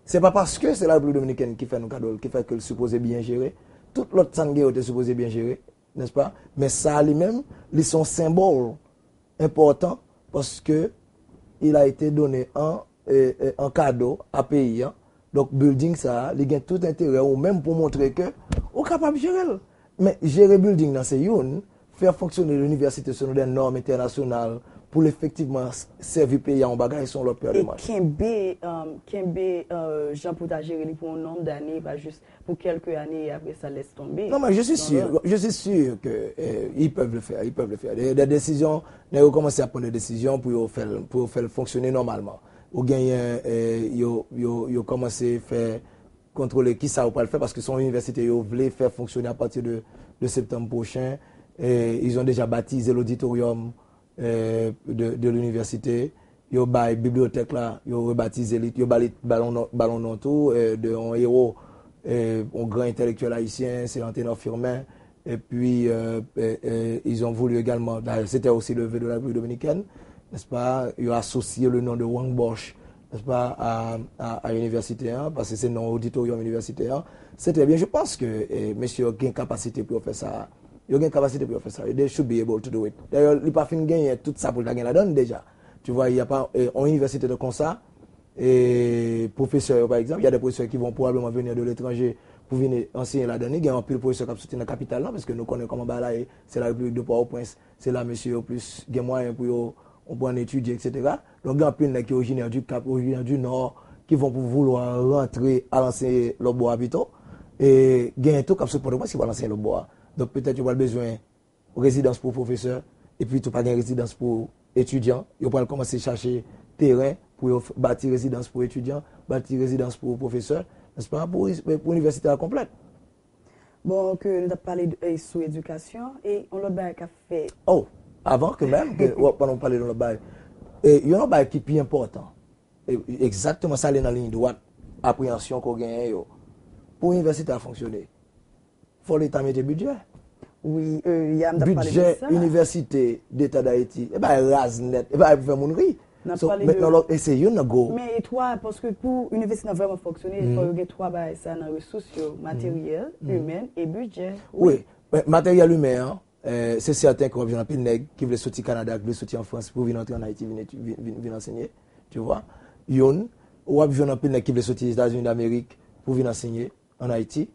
se pa paske se la Repiblik Dominikèn ki fè nou kado l, ki fè ke l sipoze byen jere. Tout lòt sa n gen yo te sipoze byen jere, nèspa? Men sa a li menm, li se yon senbòl enpòtan paske il a été donné en, e, e, en kado a peyi an. Donk, building sa a, li gen tout enterè ou menm pou montre ke ou kapab jere l. Men jere building nan se youn, fè fonksyone lenivèsite selon dè nòm entènasyonal pou l efektivman s- sèvi peyi a yon bagay se yon lòt pè de E manch. Kenbe, um, kenbe uh, jan pou ta jere li pou yon nonm dane, pa jis pou kèlke ane e apre sa laisse tomber. Non, mais je suis sûr, je suis sûr que euh, ils peuvent le faire, ils peuvent le faire. Des, des décisions, nèg yo kòmanse ap pran de desizyon pou yo fè l, pou yo fè l fonksyone nòmalman. Ou genyen, eh, yo, yo, yo kòmanse fè kontwole ki sa yo pral fè, paske se yon inivèsite yo vle fè fonksyone apati de, de septanm pwochen. Eh, ils ont déjà baptisé l'auditorium eh, de, de l'université. Yo bay bibliyotèk la, yo rebatize li, yo ba li balon non, balon non tou, eh, de yon ewo, eh, yon gran entèlektyèl ayisyen, se Anténor Firmin. Et puis, euh, euh, euh, ils ont voulu également, d'ailleurs, c'était aussi le vœu de la République dominicaine, n'est-ce pas? Ils ont associé le nom de Wang Bosch, n'est-ce pas, à, à, à l'université, hein, parce que c'est non auditorium universitaire. C'est très bien. Je pense que eh, messieurs ont une capacité pour faire ça. Yo gen kapasite pou yo fè sa. They should be able to do it. Dayè, li pa fin genyen tout sa pou l ta gen ladan l deja. Tu vois, il y a pas, eh, yon inivèsite de konsa, e pwofesè yo, pa egzanp, y a des professeurs qui vont probablement venir de l'étranger pou vin ansenye ladan li. Gen anpil pwofesè k ap soti nan kapital lan, paske nou konnen kòman bagay la ye, se la Repiblik de Pòtoprens, se la mesye yo plis gen mwayen pou yo konprann etidye, etsetera. Donk, gen anpil nèg ki orijinè du Cap, orijinè du Nord, ki vont pou voulwa rantre al ansenye lòt bò a pito. E genyen tou k ap sot Pòtoprens ki pral ansenye lòt bò a. Donk, petèt yo pral bezwen rezidans pou pwofesè, epi tou pa gen rezidans pou etidyan. Yo pral kòmanse chache teren pou yo f- bati rezidans pou etidyan, bati rezidans pou pwofesè, nèspa, pou, pou inivèsite a konplèt. Bon, ke nou t ap pale de, eh, sou edikasyon, e yon lòt bagay k ap fè. Oh, avan ke menm, ke, w- pandan w pale de yon lòt bagay, e, yon lòt bagay ki pi enpòtan, e, egzakteman sa li nan liy dwat apreyansyon ke w genyen yo. Pou inivèsite a fonksyone, fò Leta mete bidjè. Wi, euh, ya m t ap pale de sa. Bidjè Inivèsite Deta d Ayiti, e bagay raz nèt, e bagay pou fè moun ri. So, mentnan, e se youn nan gwo. Men e twa, paske pou inivèsite nan vrèman fonksyone, fò yo gen twa bagay sa nan resous yo, materyèl, imèn e bidjè. Wi, men materyèl imen an, eh, se sèten ke w ap jwenn anpil nèg ki vle soti Kanada, ki vle soti an Frans pou vin antre an Ayiti, vin, vin, vin, vin ansenye, tu vois. Youn, w ap jwenn anpil nèg ki vle soti Etazini Damerik pou vin ansenye an Ayiti.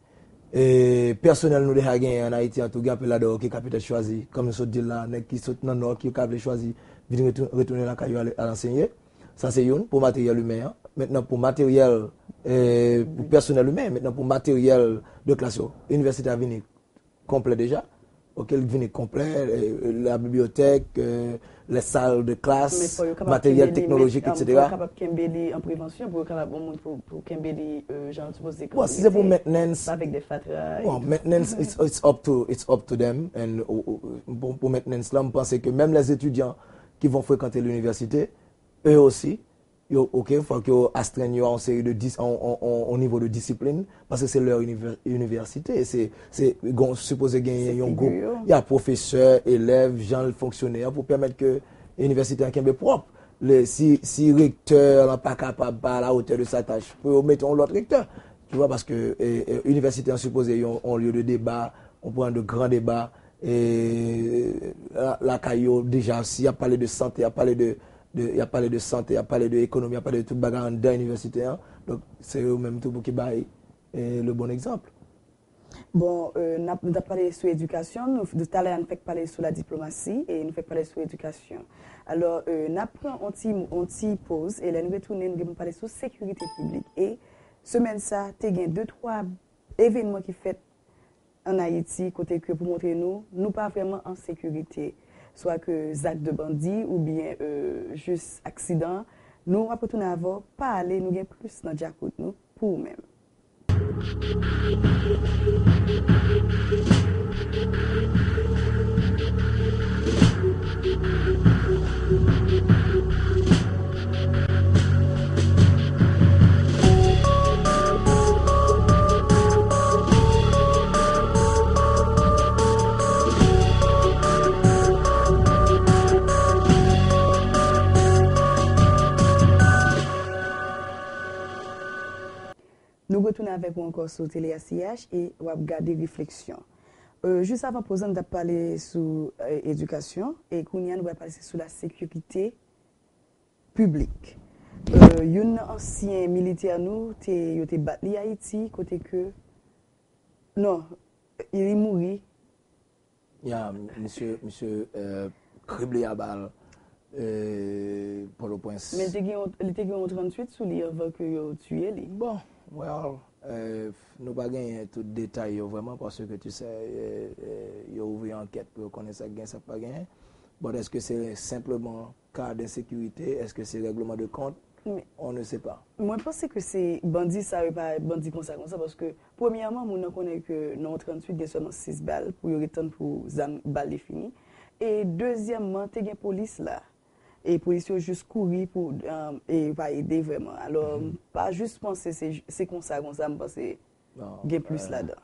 E pèsonèl nou deja genyen an Ayiti an tou, gen anpil ladan yo ki ka petèt chwazi, kòm nou sot di l la, nèg ki sot nan Nò ki ka vle chwazi vin retou- retounen lakay yo al, al ansenye. Sa se youn, pou materyèl imen an. Mentnan, pou materyèl, e, pou pèsonèl imen, mentnan pou materyèl de klas yo, inivèsite a vini konplè deja. Oke, l vini konplè, eh, la bibliothèque, eh, les salles de classe, matériel technologique, etsetera. Men fò yo kapab kenbe li, men, fò yo kapab kenbe li an prevansyon, pou yo kapab bon moun pou, pou kenbe li, euh, jan l sipoze kanpe. Bon, si se pou maintenance, avèk de fatra. Bon, maintenance, it's, it's up to, it's up to them. And, ou, ou, pou, pou maintenance la, m panse ke menm les étudiants qui vont fréquenter l'université, eux aussi, yo, oke, fòk yo astrenn yo a yon seri de dis, on, on, on, on nivo de disiplin, paske se lè inivèsite, se, se, gon, sipoze genyen yon gwoup, y a pwofesè, elèv, jan l fonksyone an, pou pèmèt ke inivèsite an kenbe pwòp. Le, si, si rektè an pa kapab, pa a la hauteur de sa tâche, pou yo mete yon lòt rektè. Tu vois, paske, e, e, inivèsite an sipoze yon, yon lieu de débat, on pran de gran deba, e, la, lakay yo, deja, si y ap pale de sante, y ap pale de, de, y ap pale de sante, y ap pale de ekonomi, y ap pale de tout bagay anndan inivèsite an. Donk, se yo menm tou pou ki bay, e, le bon egzanp. Bon, euh, n ap, nou t ap pale sou edikasyon, nou, talè a nou fèk pale sou la diplomasi e nou fèk pale sou edikasyon. Alò, euh, n ap pran on ti, on ti poz e lè nou retounen, nou gen pou n pale sou sekirite piblik. E semèn sa, te gen de, twa evenman ki fèt ann Ayiti, kote ke pou montre nou, nou pa vrèman an sekirite. Swa ke zak de bandi oubyen, euh, jis aksidan, nou ap retounen avè w, pa ale, nou gen plis nan djakout nou pou ou menm. Nou retounen avèk ou ankò sou Tele A C H e w ap gade Refleksyon. Euh, jis avan poz la, nou t ap pale sou, euh, edikasyon, e kounye a nou pral pale sou la sekirite piblik. Euh, youn nan ansyen militè nou, te, yo te bat li Ayiti, kote ke, non, li mouri. Ya, misye, misye, euh, krible a bal, euh, Pòtoprens. Men li te gen yon, li te gen yon tranntuit sou li anvan ke yo tiye li. Bon, well, euh, nou pa genyen tout detay yo vrèman, paske, tu sais, euh, euh, yo ouvri ankèt pou yo konnen sa k gen, sa k pa genyen. But èske se senpleman ka densekirite? Èske se règleman de kont? On ne sait pas. Mwen panse ke se bandi sa yo pa bandi konsa konsa, paske premyèman, moun nan konnen ke nan yon tranntuit gen sèlman sis bal pou yo ret tann pou zam bal li fini. E dezyèmman, te gen polis la. E polis yo jis kouri pou, um, e pa ede vrèman. Alò, m pa jis panse se, se konsa konsa, m panse gen plis ladan.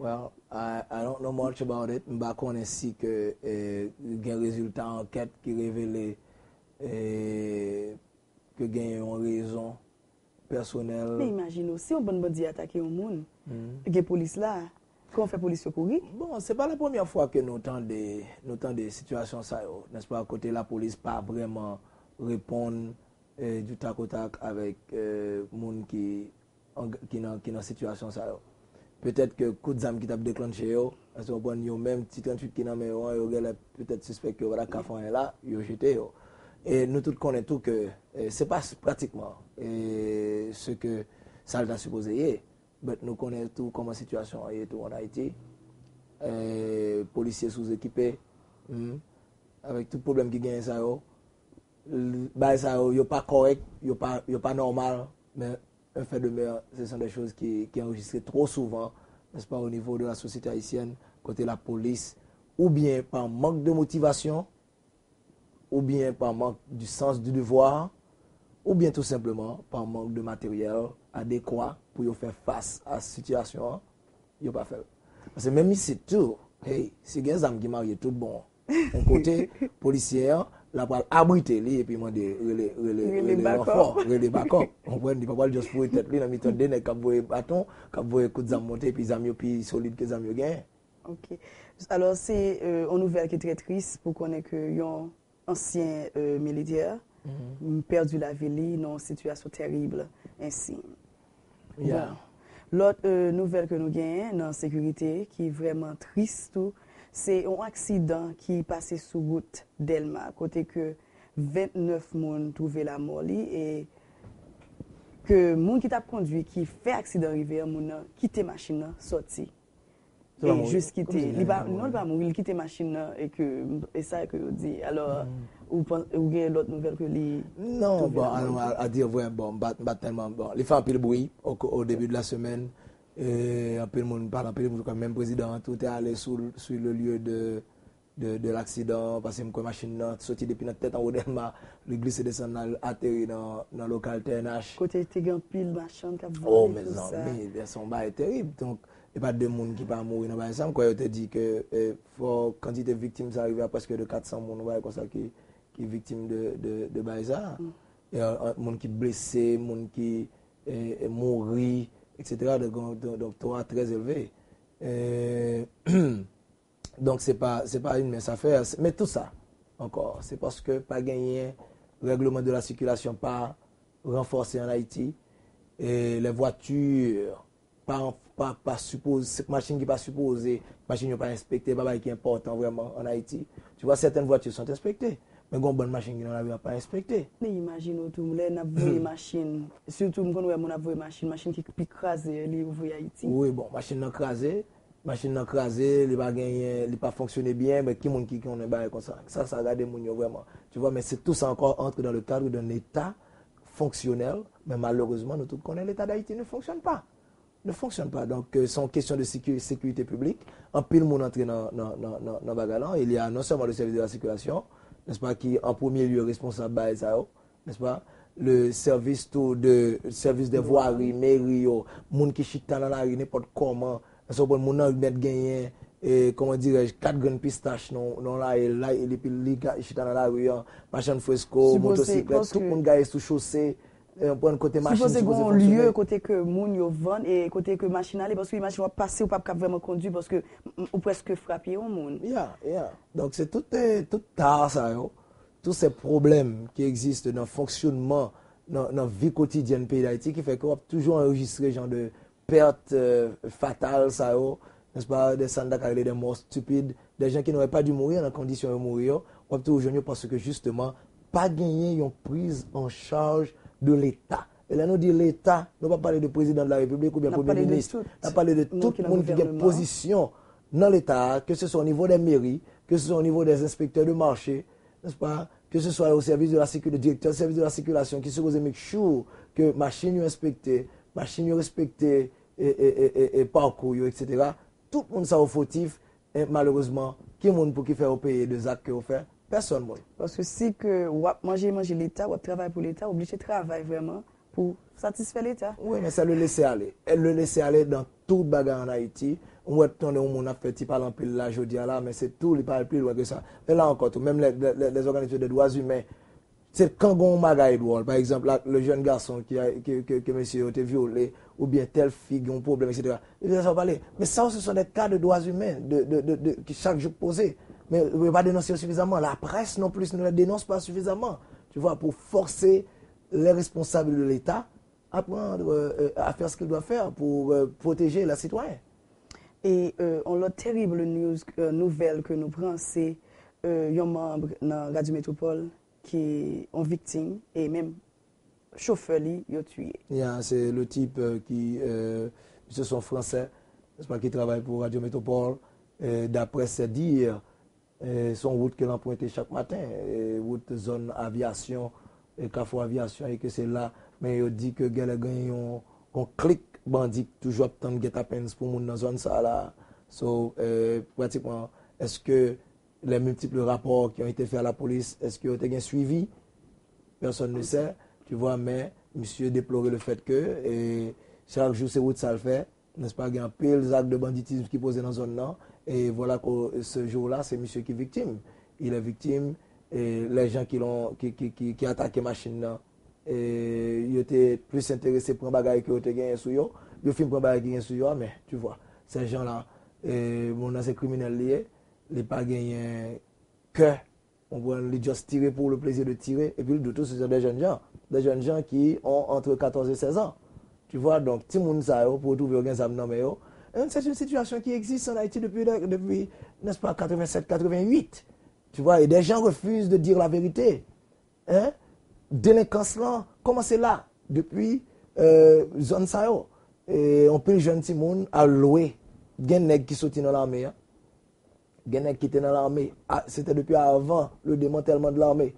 Well, I, I don't know much about it. M pa konnen si ke, eh, gen rezilta ankèt ki revele, eh, ke gen yon rezon pèsonèl. Men imajine w, si yon bann bandi atake yon moun, gen polis la, kòman w fè polis yo kouri? Bon, se pa la premyè fwa ke nou tande, nou tande sitiyasyon sa yo, nèspa, kote lapolis pa vrèman reponn, eh, du tac au tac avèk, eh, moun ki an, ki nan, ki nan sitiyasyon sa yo. Petèt ke kout zam ki t ap deklanche yo, èske w konprann, yo menm, ti tranntuit ki nan men yo an, yo genlè petèt sispèk ke yo pa t ap ka fè anyen la, yo jete yo. E nou tout konnen tou ke, e, se pa s-, pratikman, e, se ke sa l ta sipoze ye. But nou konnen tou kòman sitiyasyon an ye tou ann Ayiti. E, polisye souzekipe, hmm, avèk tout pwoblèm ki genyen sa yo, l-, bagay sa yo, yo pa kòrèk, yo pa, yo pa nòmal, men un fait demeure, ce sont des choses qui, qui enregistrées trop souvent, n'est-ce pas, au niveau de la société haïtienne, kote lapolis, oubyen pa mank de motivasyon, oubyen pa mank du sens du devoir, oubyen tou senpleman pa mank de materyèl adekwa pou yo fè fas a sitiyasyon an, yo pa fè l. Paske menm isit tou, hey, si gen zam ki marye tout bon, yon kote, polisye an, l ap pral abrite li epi mande rele, rele, rele ranfò, rele bakòp. Ou konprann, li pa pral just foure tèt li nan mitan de nèg k ap voye baton, k ap voye kout zam monte, epi zam yo pi solid ke zam yo genyen. Ok. Alò, se, euh, yon nouvèl ki trè tris pou konnen ke yon ansyen, euh, militè pèdi lavi li nan yon sitiyasyon tèrib ensi. Bon, lòt, euh, nouvèl ke nou genyen nan sekirite ki vrèman tris tou, se yon aksidan ki pase sou wout Dèlma, kote ke vennèf moun twouve lamò li e ke moun ki t ap kondwi ki fè aksidan rive an, moun nan kite machin nan sòti. E jis kite. Li pa, non, li pa mouri, li kite machin nan e ke, e sa ke yo di. Alò, ou pan-, ou gen lòt nouvèl ke li twouve lamò li? Non, bon, a, a, a dire vrai, bon, m pa, m pa tèlman, bon, li fè anpil bri au, au début de la semaine. E anpil moun pale, anpil moun, menm prezidan an tou te ale sou, sur le lieu de, de, de l'accident, paske m kwè machin nan soti depi nan tèt anwo Dèlma, li glise desann, l al ateri nan, nan lokal T N H. Kote te gen anpil machann k ap vole, tout sa. Oh, mezanmi, se yon bagay terib. Donk, e pa de moun ki pa mouri nan bagay sa. M kwè yo te di ke, eh, fò kantite viktim sa rive a prèske de kat san moun, yon bagay konsa ki, ki viktim de, de, de bagay sa. E, eh, moun ki blese, moun ki, eh, eh, mouri, et cetera. Donk, donk, donk, taux a trè elve. Eh, Donk, se pa, se pa yon mens afè. Men tou sa, ankò, se paske pa genyen, règleman de la sikilasyon pa ranfòse ann Ayiti. E les voitures pa, pa, pa sipoze, machin ki pa sipoze, machin yo pa enspekte, pa bagay ki enpòtan vrèman ann Ayiti. Tu vois, certaines voitures sont inspectées, men gen yon bann machin ki nan lari a pa enspekte. Men imajine w tou, lè n ap voye machin, sitou m konn wè moun ap voye machin, machin ki pi kraze, li yo voye Ayiti. Wi, bon, machin nan kraze, Machin nan kraze, li pa genyen, li pa fonksyone byen, men ki moun ki konnen bagay konsa? Sa, sa gade moun yo vrèman. Tu vois, mais c'est tout ça encore entre dans le cadre d'un État fonctionnel, mais malheureusement, nous tous connaissons l'État d'Haïti ne fonctionne pas. Ne fonctionne pas. Donc, euh, c'est une question de sécu- sécurité publique. Anpil moun antre nan, nan, nan, nan, nan bagay lan. Il y a non seulement le service de la circulation, n'est-ce pas, qui en premier lieu responsable bagay sa yo, n'est-ce pas? Le service tou de service de voirie, meri yo, moun ki chita nan lari nenpòt kòman. Èske w konprann moun nan mèt genyen, eh, comment dirais-je, kat grenn pistach nan nan lari, la, epi li ga- chita nan lari an, machann fresko, motosiklèt, tout moun gaye sou chose, eh, pran kote machin sipoze gen yon lye kote ke moun yo vann e kote ke machin ale, paske imajine w ap pase, ou p ap kab vrèman kondui paske m- ou prèske frape yon moun. Yeah, yeah. Donk se tout, eh, tout ta sa yo, tous ces problèmes qui existent dans fonctionnement, dans, dans vie quotidienne pays d'Haïti, qui fait que w ap toujou anrejistre jan de pèt, euh, fatal sa yo, n'est-ce pas, de sa n ta ka rele de mò stipid, de jan ki n'auraient pas dû mourir nan kondisyon yo mouri yo, w ap toujou jwenn yo paske justement pa genyen yon prise en charge de l'État. E lè nou di Leta, nou pa pale de prezidan de la repiblik oubyen premye minis. N ap pale de tout moun ki gen pozisyon nan Leta a, ke se swa o nivo de meri, ke se swa o nivo de enspektè de mache, n'est-ce pas? Que ce soit au service de la sécurité, directeur service de la circulation ki sipoze make sure ke machin yo enspekte, machin yo respekte e, e, e, e, e pakou yo, et cetera. Tout moun sa yo fotif, e malerezman, ki moun pou ki fè yo peye de zak ke yo fè? Pèsòn moun. Paske si ke w ap manje manje Leta, w ap travay pou Leta, w oblije travay vrèman pou satisfè Leta. Wi, men se le lese ale. E le lese ale dan tout bagay ann Ayiti. Ou wè tande yon moun ap fè ti pale anpil la jodi a la, men se tou, li pa al pi lwen ke sa. E la ankò tou, menm lè, lè, lè, lè zòganizasyon de dwa imen, se kan gen yon bagay dwòl, pa egzanp, la, le jeune garçon ki, ki, ke, ke mesye yo te vyole, oubyen tèl fi gen yon pwoblèm, et cetera. Li te sa w pale. Men sa yo, se son de ka de dwa imen, de, de, de, de, ki chak jou poze. Men yo pa denonse yo sifizamman. Laprès non plis ne les dénonce pas suffisamment. Tu vois, pour forcer les responsables de l'État à prendre, euh, à faire ce qu'il doit faire pour, euh, protéger les citoyens. E, euh, yon lòt terib news, euh, nouvèl ke nou pran, se, euh, yon manm nan Radyo Metropole ki yon viktim e menm chofè li yo tiye. Ya, se le tip, euh, ki, euh, misye se yon Fransè, n'est-ce pas, ki travay pou Radyo Metropole, euh, d'après ses dires, E, se yon wout ke l anprente chak maten, e, wout zòn Avyasyon, e, Kafou Avyasyon, e ke se la, men yo di ke genlè gen yon, yon klik bandi ki toujou ap tann guet-apens pou moun nan zòn sa a la. So, e, pratikman, èske les multiples rapports qui ont été faits à la police, èske yo te gen swivi? Personne ne sait, tu vois, men misye deplore le fait que, e, chak jou se wout sa l fè, n'est-ce pas, gen anpil zak de banditisme ki poze nan zòn nan, e vwala ke ce jour-là, se misye ki viktim. Il est victime, e les gens qui l'ont, ki, ki, ki, ki atake machin nan, e yo te plis enterese pran bagay ke yo te genyen sou yo, yo fin pran bagay ki gen sou yo a, men, tu vois, ces gens-là, e moun nan se kriminèl li ye, li pa genyen kè, ou konprann, li just tire pour le plaisir de tirer, epi l di w tou, ce sont des jeunes gens, des jeunes gens qui ont entre quatorze et seize ans. Tu vois, donc, timoun sa yo, pou w twouve yo gen zam nan men yo, e se yon sitiyasyon ki egziste en Haïti depuis, depuis, n'est-ce pas, quatre-vingt-sept, quatre-vingt-huit. Tu vois, et des gens refusent de dire la vérité. Hein? Delenkans lan kòmanse la, depi, euh, zòn sa yo. E anpil jèn timoun al lwe. Gen nèg ki soti nan lame a. Gen nèg ki te nan lame. A, se te depi avan le démantèlman de l'armée.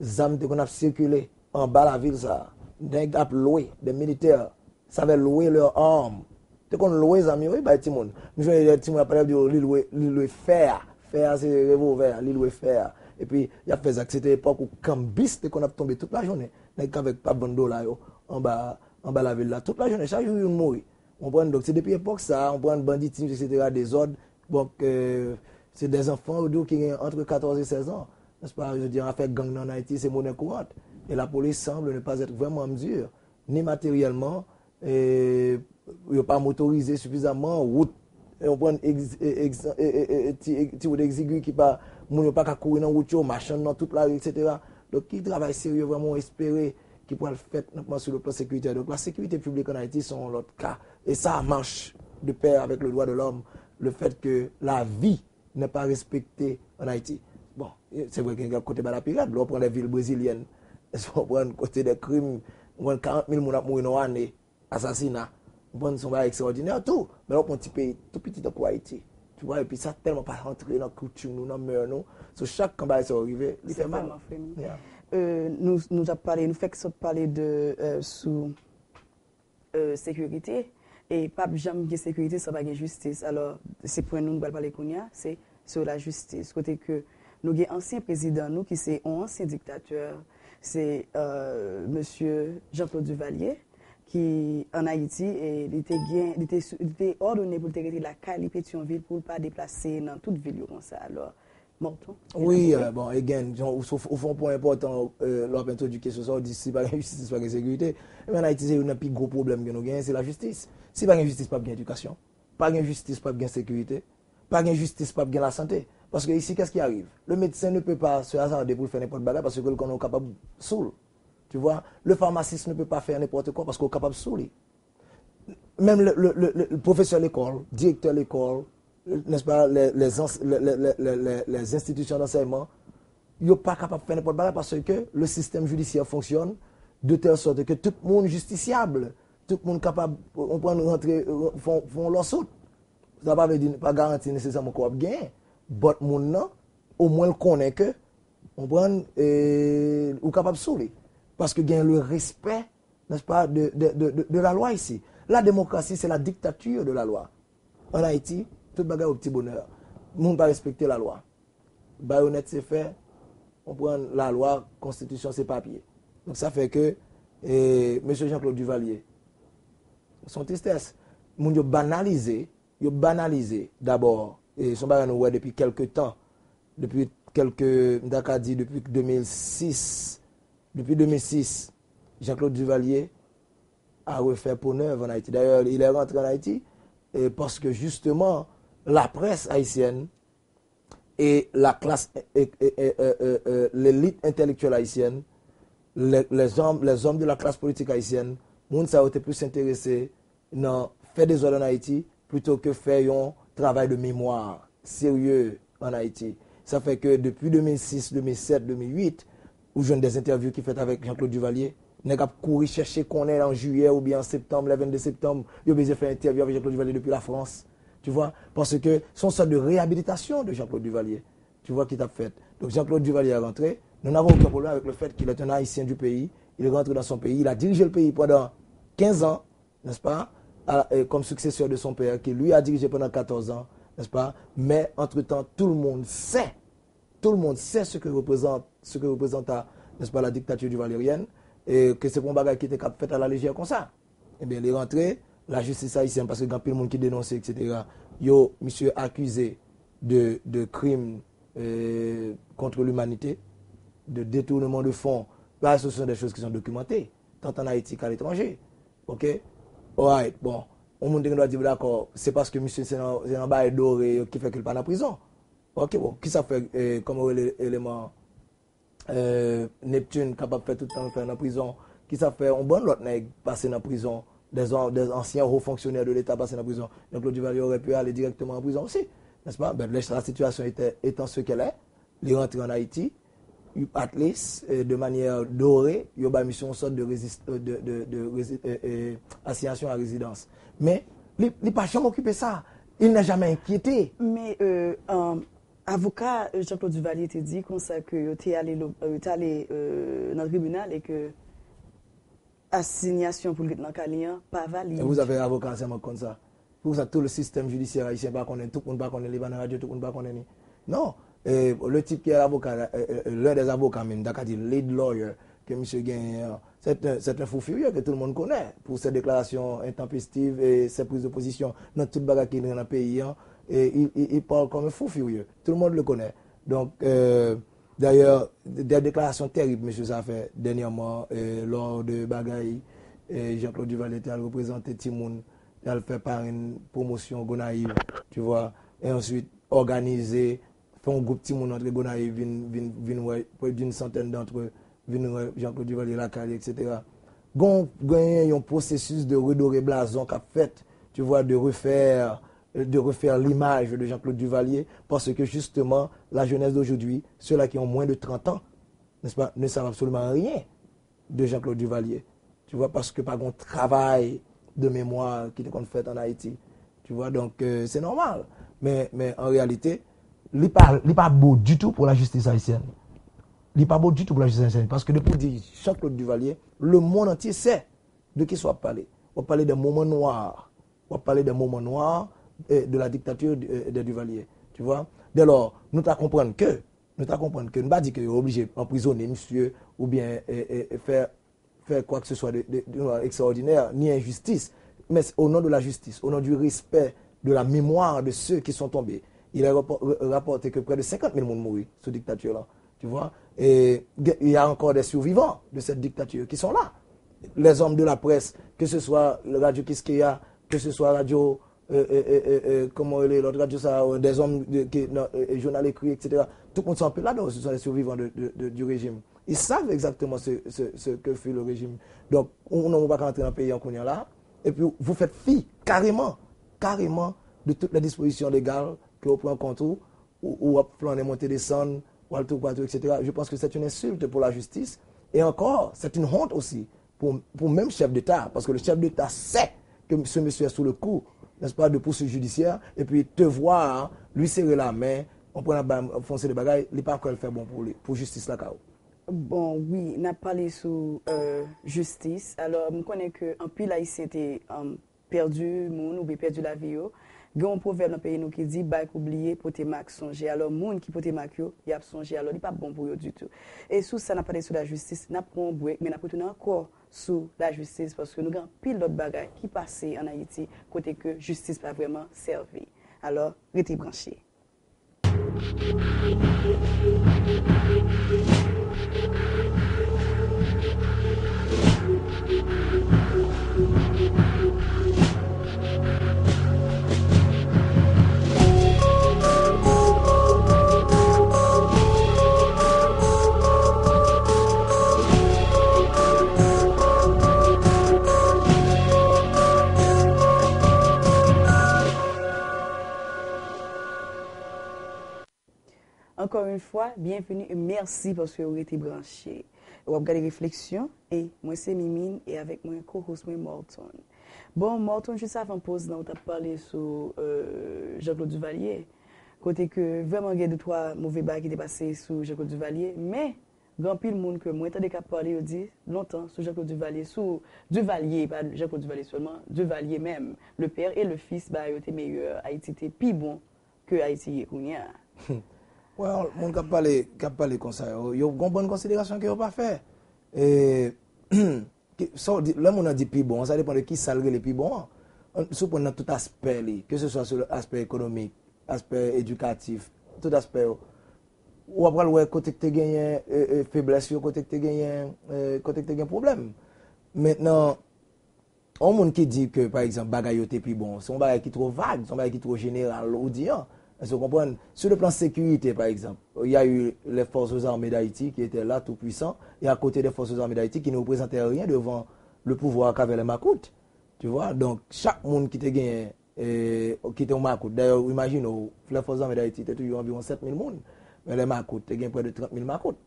Zam te konn ap sikile anba lavil sa a. Nèg ap lwe, des militaires savaient louer leurs armes. Te konn lwe zam yo, wi, bay timoun. M jwenn lè timoun ap pale, ap di yo, li lwe, li lwe fè a. Fè a, se revòlvè a, li lwe fè a. Epi, y ap fè zak. Se te epòk ou kanbis te konn ap tonbe tout lajounen. Nèg k avèk pap vann dola yo anba, anba lavil la. Tout lajounen, chak jou youn mouri. Ou konprann? Donk, se depi epòk sa a, ou konprann, banditism, et cetera, dezòd. Donk, euh, se des enfants, yo di w, ki gen entre quatorze et seize ans. N'est-ce pas? Je veux dire, afè gang nan an Ayiti, se monnaie courante. Et la police semble ne pas être vraiment en mesure, ni matériellement, e yo pa motorize sifizamman, wout, e, ou konprann, egz-, e, egz-, e, e, e, e, ti, e, ti wout egzigi ki pa, moun yo pa ka kouri nan wout yo, machann nan tout lari, et cetera. Donk, ki travay serye vrèman w espere ki pral fèt nan, sur le plan sécuritaire? Donc, la sécurité publique en Haïti, c'est un autre cas. Et ça marche de pair avec le droit de l'homme, le fait que la vie n'est pas respectée en Haïti. Bon, se vre ke gen kote bagay la pi rèd, lè w pran les villes brésiliennes, èske w pran kote de krim, ou konn karant mil moun ap mouri nan yon ane, asasina. Konprann se yon bagay ekstraòdinè tou. Men lè w pran ti peyi tou piti tankou Ayiti, tu vois, epi sa tèlman pa rantre nan kilti nou, nan mè nou. So, chak kan bagay sa yo rive, li fè mal. Euh, nou, nou t ap pale, nou fèk sot pale de euh, sou euh, sekirite. E p ap janm gen sekirite san pa gen jistis. Alò, se pwen nou nou pral pale kounye a, se sou lajistis. Kote ke nou gen ansyen prezidan nou ki se yon ansyen diktatè, se euh, mesye Jean-Claude Duvalier, ki ann Ayiti e li te gen, li te, li te òdone pou l te rete lakay li Petyonvil pou l pa deplase nan tout vil yo konsa. Alò, Morton. Wi, euh, bon, again, ou, ou, ou fè yon pwen enpòtan euh, lè w ap entwodui kesyon sa, ou di si pa gen jistis, pa gen sekirite. Men ann Ayiti, se youn nan pi gwo pwoblèm ke nou genyen, se lajistis. Si pa gen jistis, p ap gen edikasyon. Pa gen jistis, p ap gen sekirite. Pa gen jistis, p ap gen lasante. Paske isi, qu'est-ce qui arrive? Le médecin ne peut pas se hasarder pou l fè nenpòt bagay paske l konnen ou kapab sou l. Tu vois? Le pharmaciste ne peut pas faire n'importe quoi paske ou kapab sou li. Menm le, le, le, le, le professeur l'école, directeur l'école, n'est-ce pas, les, les, les institutions d'enseignement, yo pa kapab fè nenpòt bagay paske le système judiciaire fonctionne de telle sorte que tout moun justisyab, tout moun kapab, ou pran rantre, fè yon lawsuit. Sa pa vle di, pa garanti nesesèman ke w ap genyen, but moun nan, omwen l konnen ke, ou konprann, ou kapab sou li. Paske gen le respè, n'est-ce pas, de, de, de, de, de la loi ici. La démocratie, c'est la dictature de la loi. Ann Ayiti, tout bagay o pti bonè. Moun pa respekte lalwa. Bayonèt se fè, ou konprann, lalwa, konstitisyon se papye. Donk sa fè ke e, mesye Jean-Claude Duvalier, se yon tristès. Moun yo banalize, yo banalize dabò, e se yon bagay nou wè depi kèlke tan, depi kèlke, m ta ka di depi de mil sis, depi de mil sis, Jean-Claude Duvalier a refè po nèv ann Ayiti. Dayè, il est rentré en Haïti e, paske jisteman, la presse haïtienne et la classe, et, et, et, euh, euh, euh, l'élite intellectuelle haïtienne, les, les, hommes, les hommes de la classe politique haïtienne, moun sa yo te plis enterese nan fè dezòd ann Ayiti plito ke fè yon travay de memwa serye ann Ayiti. Sa fè ke depi de mil sis, de mil sèt, de mil uit, ou jwenn des entèvyou ki fèt avèk Jean-Claude Duvalier. Nèg ap kouri chèche konnen an jiyè oubyen an septanm, lè vennde septanm, yo bezwen fè entèvyou avèk Jean-Claude Duvalier depi Lafrans. Tu vois? Paske se yon sòt de reyabilitasyon de Jean-Claude Duvalier, tu vois, ki t ap fèt. Donk, Jean-Claude Duvalier a rantre. Nous n'avons aucun problème avec le fait qu'il est un Haïtien du pays. Il rentre dans son pays. Il a dirigé le pays pendant quinze ans, n'est-ce pas, à, euh, comme successeur de son père, qui lui a dirigé pendant quatorze ans, n'est-ce pas? Mais, entre-temps, tout le monde sait, tout le monde sait ce que représente, ce que représenta, n'est-ce pas, la dictature duvalérienne, et que c'est pas un bagay qui était cap fait à la légère comme ça. Ebyen, li rantre, lajistis ayisyèn, paske gen anpil moun ki denonse, et cetera. Yo, misye akize de, de krim euh, contre l'humanité, de détournement de fonds, ben, ce sont des choses qui sont documentées, tant en Haïti qu'à l'étranger. OK? Alright, bon. Yon moun te gen dwa di, dakò, se paske misye se nan, se nan bagay dore yo ki fè ke l pa nan prizon. OK, bon, ki sa fè, eh, kòman yo rele eleman euh, Neptune kapab fè tout tan l fè nan prizon, ki sa fè yon bann lòt nèg pase nan prizon, des, des anciens hauts fonctionnaires de l'État pase nan prizon. Jean-Claude Duvalier aurait pu aller directement en prison aussi, n'est-ce pas? Ben, la situation était, étant ce qu'elle est, li rantre en Haïti, at least, euh, de manière dorée, yo bay misye yon sòt de, résist, euh, de, de, de rési, euh, euh, assignation à résidence. Men, li, li pa janm okipe sa. Il n'est jamais inquiété. Men, euh, euh, Avoka Jean-Claude Duvalier te di konsa ke yo te ale, yo te ale euh, nan tribinal e ke asinyasyon pou l ret nan kay li an pa valid. E pou zafè avoka sèlman k konn sa. Pou sa tout le système judiciaire haïtien pa konnen, tout moun pa konnen, li pa nan radyo, tout moun pa konnen li. Non, euh, le type qui est l'avocat, euh, euh, l'un des avocats même, m ta ka di lead lawyer ke misye genyen an, c'est un, c'est un fou furieux que tout le monde connaît pour ses déclarations intempestives et ses prises de position dans tout bagay ki nan peyi an. Et il, il, il parle comme un fou furieux. Tout le monde le connaît. Donc, euh, d'ailleurs, des déclarations terribles, mesye sa fè dènyèman, euh, lors de bagay, euh, Jean-Claude Duvalier te al reprezante timoun, te al fè parenn pwomosyon Gonayiv, tu vois, et ensuite, òganize, fè yon gwoup timoun antre Gonayiv vin, vin, vin wè, près d'une centaine d'entre eux, vin wè Jean-Claude Duvalier lakay li, et cetera. Gon, genyen yon pwosesis de redore blazon k ap fèt, tu vois, de refaire, de refaire l'image de Jean-Claude Duvalier, parce que justement, la jeunesse d'aujourd'hui, ceux-là qui ont moins de trente ans, n'est-ce pas, ne savent absolument rien de Jean-Claude Duvalier. Tu vois, paske pa gon travay de mémoire ki te konn fèt an Ayiti. Tu vois, donc, euh, c'est normal. Men, men an reyalite, li pa, li pa bon ditou pou lajistis ayisyèn. Li pa bon ditou pou lajistis ayisyèn. Paske depi w di Jean-Claude Duvalier, le monde entier sait de qui w ap pale. W ap pale de moman nwa. W ap pale de moman nwa, eh, de la dictature de, eh, de Duvalier. Tu vois? Dès lors, nou ta konprann ke, nou ta konprann ke, nou pa di ke yo oblije anprizone misye oubyen, eh, eh, eh, fè, fè quoi que ce soit de, de, de ekstraòdinè, ni enjistis. Men au nom de la justice, au nom du respect de la mémoire de ceux qui sont tombés, il est rapor-, rapporté que près de cinquante mille moun mouri sou diktatè lan. Tu vois? Et il y a encore des survivants de cette dictature qui sont là. Les hommes de la presse, que ce soit Radio Kiskeya, que ce soit Radio, euh, euh, euh, euh, euh, comment il est, l'autre radio, ça, euh, des hommes de, qui, non, euh, euh, journal écrit, et cetera. Tout le monde sont un peu là-dedans, ce sont les survivants de, de, de, du régime. Ils savent exactement ce, ce, ce que fut le régime. Donc, ou, ou pa ka antre nan peyi an kounye a la, et puis vous faites fi, carrément, carrément, de toutes les dispositions légales que vous prenez contre vous, ou, ou ap flannen monte desann, ou al toupatou, et cetera. Je pense que c'est une insulte pour la justice. Et encore, c'est une honte aussi pour, pour même chef d'État, parce que le chef d'État sait que ce monsieur est sous le coup, n'est-ce pas, de poursuites judiciaires, et puis te voir lui serrer la main, on prend la balle, foncer de bagay, li pa kwè l fè bon pou li, pou jistis la ka. Bon, wi, n ap pale sou, euh, jistis. Alò, m konnen ke anpil Ayisyen te, um, pèdi moun oubyen pèdi lavi yo. Gen yon pwovèb nan peyi nou ki di, "Bay kou bliye, pote mak sonje." Alò, moun ki pote mak yo, y ap sonje. Alò, li p ap bon pou yo ditou. E sou sa, n ap pale sou lajistis, n ap pran yon break, men n ap retounen ankò sou lajistis, paske nou gen anpil lòt bagay ki pase ann Ayiti, kote ke jistis pa vrèman sèvi. Alò, rete branche. Encore une fois, bienvenue et merci paske w rete branche. W ap gade Refleksyon e mwen se Mimine e avèk mwen co-host mwen Morton. Bon, Morton, jis avan poz lan, ou t ap pale sou, euh, Jean-Claude Duvalier. Kote ke vrèman gen de twa move bagay ki te pase sou Jean-Claude Duvalier, men gen anpil moun ke mwen tande k ap pale, yo di lontan sou Jean-Claude Duvalier, sou Duvalier, pa Jean-Claude Duvalier sèlman, Duvalier menm, le père et le fils, bagay yo te meyè, Ayiti te pi bon ke Ayiti ye kounye a. Well, moun k ap pale, k ap pale konsa yo, yo gon bann konsiderasyon ke yo pa fè. E, ki, sa w di, lè moun nan di pi bon, sa depann de ki sa l rele pi bon an. An, si w pran nan tout aspè li, ke se swa sou aspè ekonomik, aspè edikatif, tout aspè yo, w ap pral wè kote k te genyen, e, e, feblès yo, kote k te genyen, e, kote k te gen pwoblèm. Mentnan, yon moun ki di ke, pa egzanp, bagay yo te pi bon, se yon bagay ki twò vag, se yon bagay ki twò jeneral ou di an. Èske w konprann? Sur le plan sécurité, par exemple, il y a eu les forces armées d'Haïti qui étaient là, tout puissants, et à côté des forces armées d'Haïti qui ne représentaient rien devant le pouvoir qu'avaient les makout. Tu vois? Donk, chak moun ki te genyen, e, ki te yon makout. Dayè, imajine w, les forces armées d'Haïti te toujou anviwon sèt mil moun, men les makout te gen près de trente mille makout.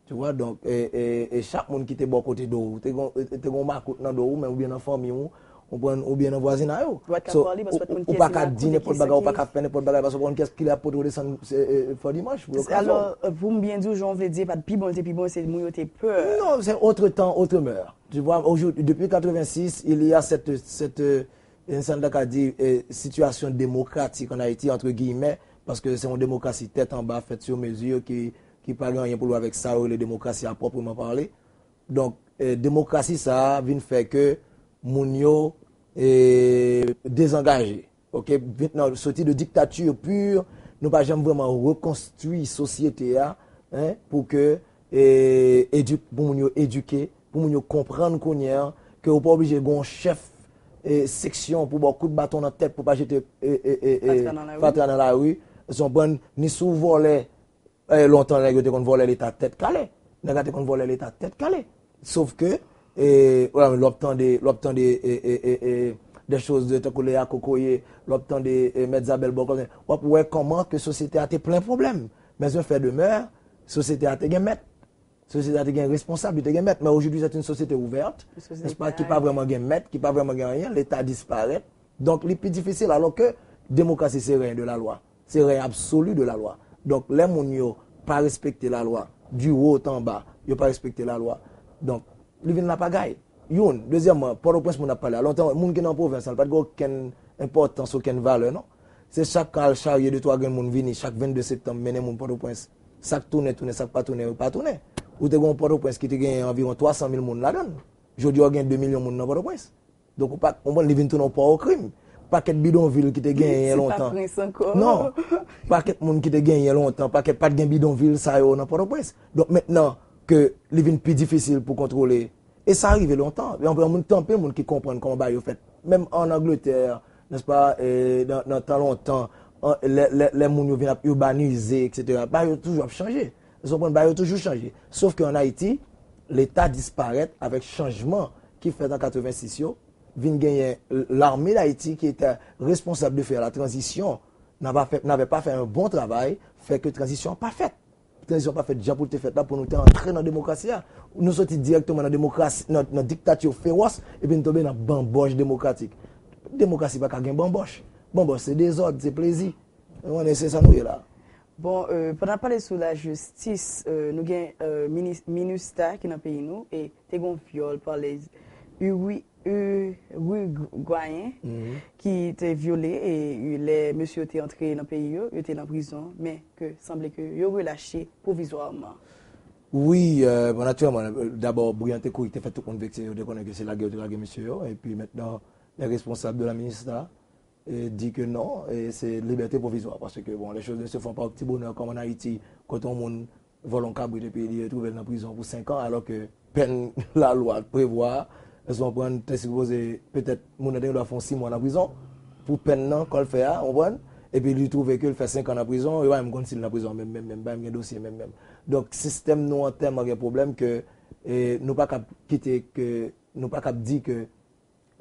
Tu vois, donk, e, e, e chak moun ki te bò kote do w, te gon, te gon makout nan do w, men oubyen nan fanmi w, ou konprann, oubyen nan vwazinay ou. Ou pa ka pale paske w pa konn kiyès ki makout e kiyès ki. Ou pa ka di nenpòt bagay, ou pa ka fè nenpòt bagay paske w pa konn kiyès ki la pote w desann, e, e, fò dimanch pou yo kraze w. Alò, e, pou m byen di w, jan w vle di, e pa t pi bon, li te pi bon, se moun yo te pè. Non, c'est autre temps, autre mœur. Tu vois, aujourd'hui, depuis quatre-vingt-six, il y a cette, cette, e, sa n ta ka di, e, sitiyasyon demokratik an Ayiti, entre guillemets, paske se yon demokrasi tèt anba, fèt sur mesure, ki, ki pa gen anyen pou l wè avèk sa yo rele demokrasi a pwopreman pale. Donk, e, demokrasi sa a vin fè ke moun yo, e, dezangaje. Oke, vin nan, soti de diktature pure, nou pa janm vrèman rekonstwi sosyete a, en, pou ke, e, edi-, pou moun yo edike, pou moun yo konprann kounye a, ke ou pa oblije gen yon chèf, e, seksyon pou ba w kout baton nan tèt pou pa jete, e, e, e, e, fatra nan lari. Fatra nan lari. Ou konprann, ni si w vòlè, e, lontan, nèg yo te konn vòlè Leta tèt kale. Nèg la te konn vòlè Leta tèt kale. Sof ke, e, w ap tande, w ap tande, e, e, e, e, des choses de tankou Lea Kokoye, w ap tande, e, Mèt Zabèl Bòkòl, w ap wè kòman ke sosyete a te plen pwoblèm. Men se fè demè, sosyete a te gen mèt. Sosyete a te gen responsab, li te gen mèt, men aujourd'hui c'est une société ouverte, n'est-ce pas, ki pa vrèman gen mèt, ki pa vrèman gen anyen, Leta disparèt. Donk, li pi difisil, alò ke demokrasi se rèy de la lwa, se rèy absoli de la lwa. Donk, lè moun yo pa respekte la lwa, du haut en bas, yo pa respekte la lwa, donk, li vin lapagay. Youn, dezyèmman, Pòtoprens moun ap pale a. Lontan, moun ki nan pwovens, li pa t gen okenn enpòtans, okenn valè, non. Se chak al charye de twa grenn moun vini, chak vennde septanm, mennen moun Pòtoprens. Sa k tounen, tounen, sa k pa tounen, pa tounen. Ou te gen yon Pòtoprens ki te gen anviwon twa san mil moun ladan l. Jodi a, w gen de milyon moun nan Pòtoprens. Donk, ou pa konprann, li vin tounen yon pò o krim. Pakèt bidonvil ki te genyen lontan. Se pa Prens ankò. Non. Pakèt moun ki te genyen lontan, pakèt pa t gen bidonvil sa yo nan Pòtoprens. Donk, mentnan ke li vin pi difisil pou kontwole, e sa rive lontan. Gen anpil moun, anpil moun ki konprann kòman bagay yo fèt. Menm ann Angletè, nèspa, e, nan, nan tan lontan, an, lè, lè, lè moun yo vin ap irbanize, etsetera, bagay yo toujou ap chanje. Ou konprann, bagay yo toujou chanje. Sof ke ann Ayiti, Leta disparèt avèk chanjman ki fèt an katrevensis yo, vin genyen l-, l'armée d'Haïti qui était responsable de faire la transition, n'a pas fait, n'avait pas fait un bon travail, fè ke tranzisyon an pa fèt. Tranzisyon an pa fèt jan pou l te fèt la, pou nou te antre nan demokrasi a. Nou soti dirèkteman nan demokrasi, nan, nan diktati fewòs, epi nou tonbe nan banbòch demokratik. Demokrasi pa ka gen banbòch. Banbòch se dezòd, se plezi. Ou konnen, se sa nou ye la. Bon, euh, pandan n ap pale sou lajistis, euh, nou gen euh, minis, minista ki nan peyi nou e te gen yon vyòl pa les Uri, Urugwayen ki te vyole e lè mesye yo te antre nan peyi yo, yo te nan prizon, men ke sanble ke yo relache pwovizwaman. Wi, euh, bon, natirèlman, dabò, Brian te kouri, te fè tout moun vekse, yo te konnen ke se lage yo te lage mesye yo, epi mentnan, les responsables de la minista, e di ke non, e se libète pwovizwa, paske, bon, les choses ne se font pas au petit bonheur, kòm ann Ayiti, kote yon moun vòlè yon kabrit epi li retwouve l nan prizon pou senk an, alò ke pèn lalwa prevwa, èske w konprann, te sipoze, petèt, moun nan te gen dwa fè yon sis mwa nan prizon pou pèn nan, kò l fè a, w konprann, epi li twouve ke l fè senk an nan prizon, yo pa menm konn si l nan prizon menm, menm, menm, pa menm gen dosye menm, menm. Donk, sistèm nou an tèlman gen pwoblèm ke, e, nou pa kab kite ke, nou pa kab di ke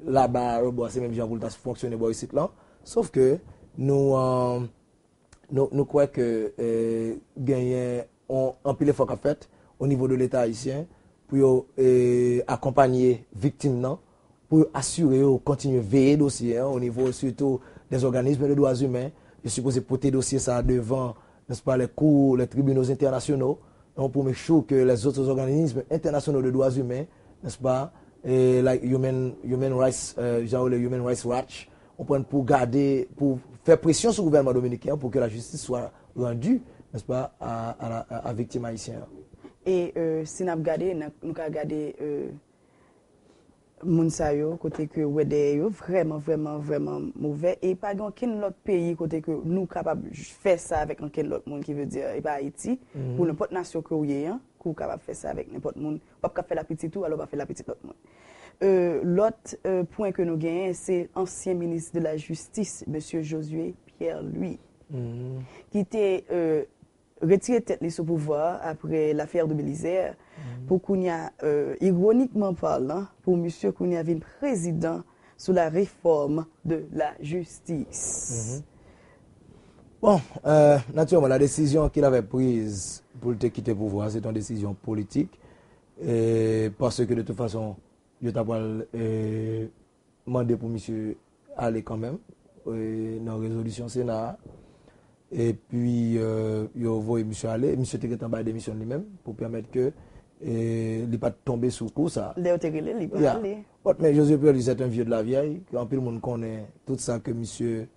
laba a lòtbò a se menm jan pou l ta fonksyone bò isit lan. Sof ke nou, euh, nou, nou kwè ke, euh, genyen on, anpil efò k ap fèt o nivo de Leta ayisyen pou yo, euh, akonpanye viktim nan, pou yo asire yo kontinye veye dosye an o nivo sitou des organismes de droits humains. Yo sipoze pote dosye sa a devan, n'est-ce pas, les cours, les tribunaux internationaux, donc pour make sure que les autres organismes internationaux de droits humains, n'est-ce pas, et like Human, Human Rights, euh, jan yo rele Human Rights Watch, konprann, pou gade, pou fè presyon sou gouvènman dominiken an pou ke lajistis swa randi, n'est-ce pas, a, a, a, a viktim ayisyen an. E euh, si n ap gade, n ap, nou ka gade euh, moun sa yo, kote ke w wè dèyè yo vrèman, vrèman, vrèman movè. E pa gen okenn lòt peyi kote ke nou kapab fè sa avèk okenn lòt moun, ki vle di, e pa Ayiti, pou nenpòt nasyon ke w ye an, ke w kapab fè sa avèk nenpòt moun. W ap ka fè l a pitit ou, alò w pa fè l a pitit lòt moun. Euh, lòt euh, pwen ke nou genyen, se ansyen minis de la jistis, mesye Josué Pierre Louis, ki te euh, retire tèt li sou pouvwa a apre lafè de Belizaire, pou kounye a, euh, ironikman palan, pou misye kounye a vin prezidan sou la réforme de la justice. Bon, euh, natirèlman, la desizyon ke l avè priz pou l te kite pouvwa a, se te yon desizyon politik, e paske de tout fason, yo ta pral euh, mande pou misye ale kanmenm, e, nan rezolisyon Sena a. Epi, euh, yo voye misye ale. Misye te gentan bay demisyon li menm pou pèmèt ke, e, li pa t tonbe sou kou sa. Lè yo te rele l, li pa ale. Bon, men Josué Pierre Louis, c'est un vieux de la vieille, ke anpil moun konnen tout sa ke misye,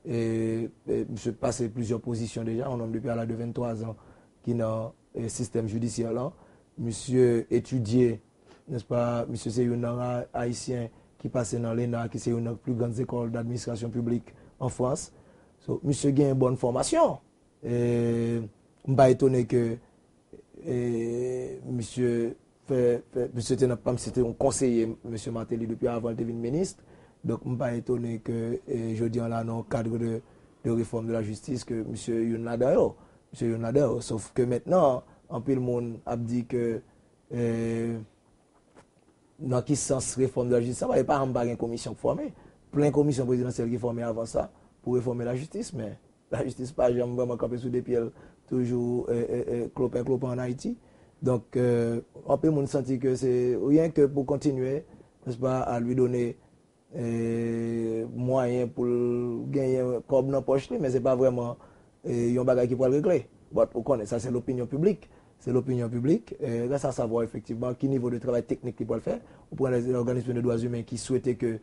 e, e, misye pase plizyè pozisyon deja, yon nonm depi a laj de venntwa zan ki nan, e, sistèm jidisyè lan. Misye etidye, n'est-ce pas, misye se youn nan ra ayisyen ki pase nan l'ENA, ki se youn nan pli grann lekòl d'administration publique en France. So, misye gen bòn fòmasyon. E, m pa etone ke, e, misye fè, fè, misye te nan, pa m si te yon konseye mesye Martelly depi avan l te vin minis. Donk, m pa etone ke, e, jodi an la, nan yon kad de, de réforme de la justice, ke misye youn ladan yo. Misye youn ladan yo. Sof ke mentnan, anpil moun ap di ke, e, nan ki sans réforme de la justice sa va, e pa janm pa gen komisyon k fòme. Plen komisyon prezidansyèl ki fòme avan sa pou refòme lajistis, men lajistis pa janm vrèman kanpe sou de pye l, toujou, e, e, e, klopen, klopen ann Ayiti. Donk, euh, anpil moun santi ke se ryen ke pou kontinye, n'est-ce pas, à lui donner, euh, mwayen pou l genyen kòb nan pòch li, men se pa vrèman, euh, yon bagay ki pral regle. But, ou konnen, sa se lopinyon piblik. Se lopinyon piblik. Euh, reste à savoir, efektivman, ki nivo de travay teknik li pral fè. Ou pran les organismes de droits humains ki swete ke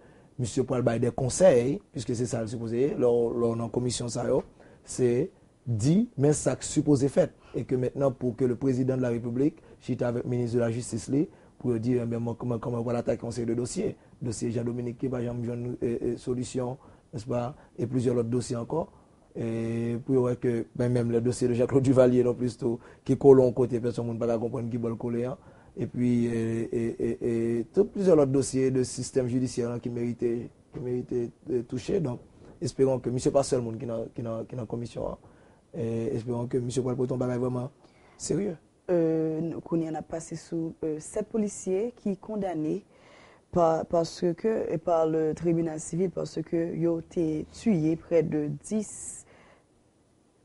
misye pral bay de konsèy, puiske se sa l sipoze ye, lè w, lè w nan komisyon sa yo, se di, men sa k sipoze fèt. E ke mentnan, pou ke le président de la République chita avèk minis de la jistis li, pou yo di, ebyen, mwen, kòman, kòman yo pral atake yon seri de dosye. Dosye Jean Dominique ki pa janm jwenn, e, e, solisyon, n'est-ce pas? E plizyè lòt dosye ankò. E pou yo wè ke, ben, menm le dosye de Jean-Claude Duvalier non plis tou, ki kole yon kote, pèsonn moun pa ka konprann ki bò l kole an. Epi, e, e, e, e tout plizyè lòt dosye de sistèm jidisyè lan ki merite, ki merite, e, touche. Donk, esperon ke misye pa sèl moun ki nan, ki nan, ki nan komisyon an. E esperon ke misye pral pote yon bagay vrèman serye. Euh, kounye a n ap pase sou euh, sèt polisye ki kondane pa, paske, e pa le tribinal sivil paske yo te tiye prè de dis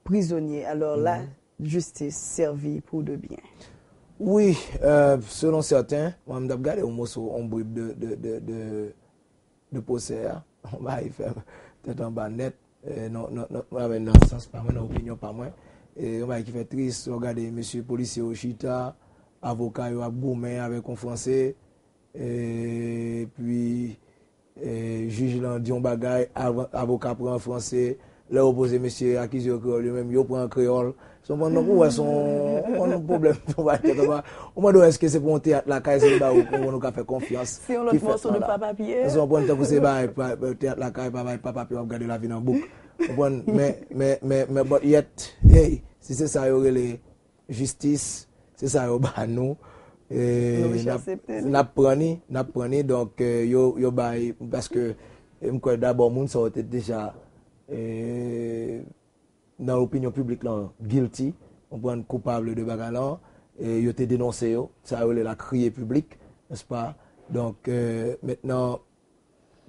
prizonye. Alò la, jistis sèvi pou de byen. Wi, euh, selon sèten, mwen m t ap gade yon moso, yon brib de, de, de, de, de pwosè a. Yon bagay ki fè tèt anba nèt. E, nan, nan, nan, nan, nan sans pa mwen, nan opinyon pa mwen. E, yon bagay ki fè tris, lè w gade mesye polisye yo chita, avoka yo ap goumen avèk yon franse, epi, e, jij lan di yon bagay, avoka pran franse, lè yo poze mesye akize yo kreyòl, yo menm yo pran kreyòl. Se yon bann nonm ou wè se yon, yon pwoblèm, yon bagay tèt anba. Ou mande w èske se pou yon teyat lakay, se ba ou pou nou ka fè konfyans. Se yon lòt mòso de papa Pyè. Èske w konprann tankou se bagay teyat lakay, pa bagay papa Pyè w ap gade lavi nan bouk. Ou konprann? Men, men, men, men, but yet, hey, si se sa yo rele jistis, se sa yo ba nou. E, n ap pran ni, n ap pran ni, donk, e, yo, yo bay, paske, e, m kwè dabò moun sa yo te deja, e, nan opinyon piblik lan guilty, konprann, koupab de bagay lan, e yo te denonse yo, sa yo rele la crier public, n'est-ce pas? Donk, e, mentnan,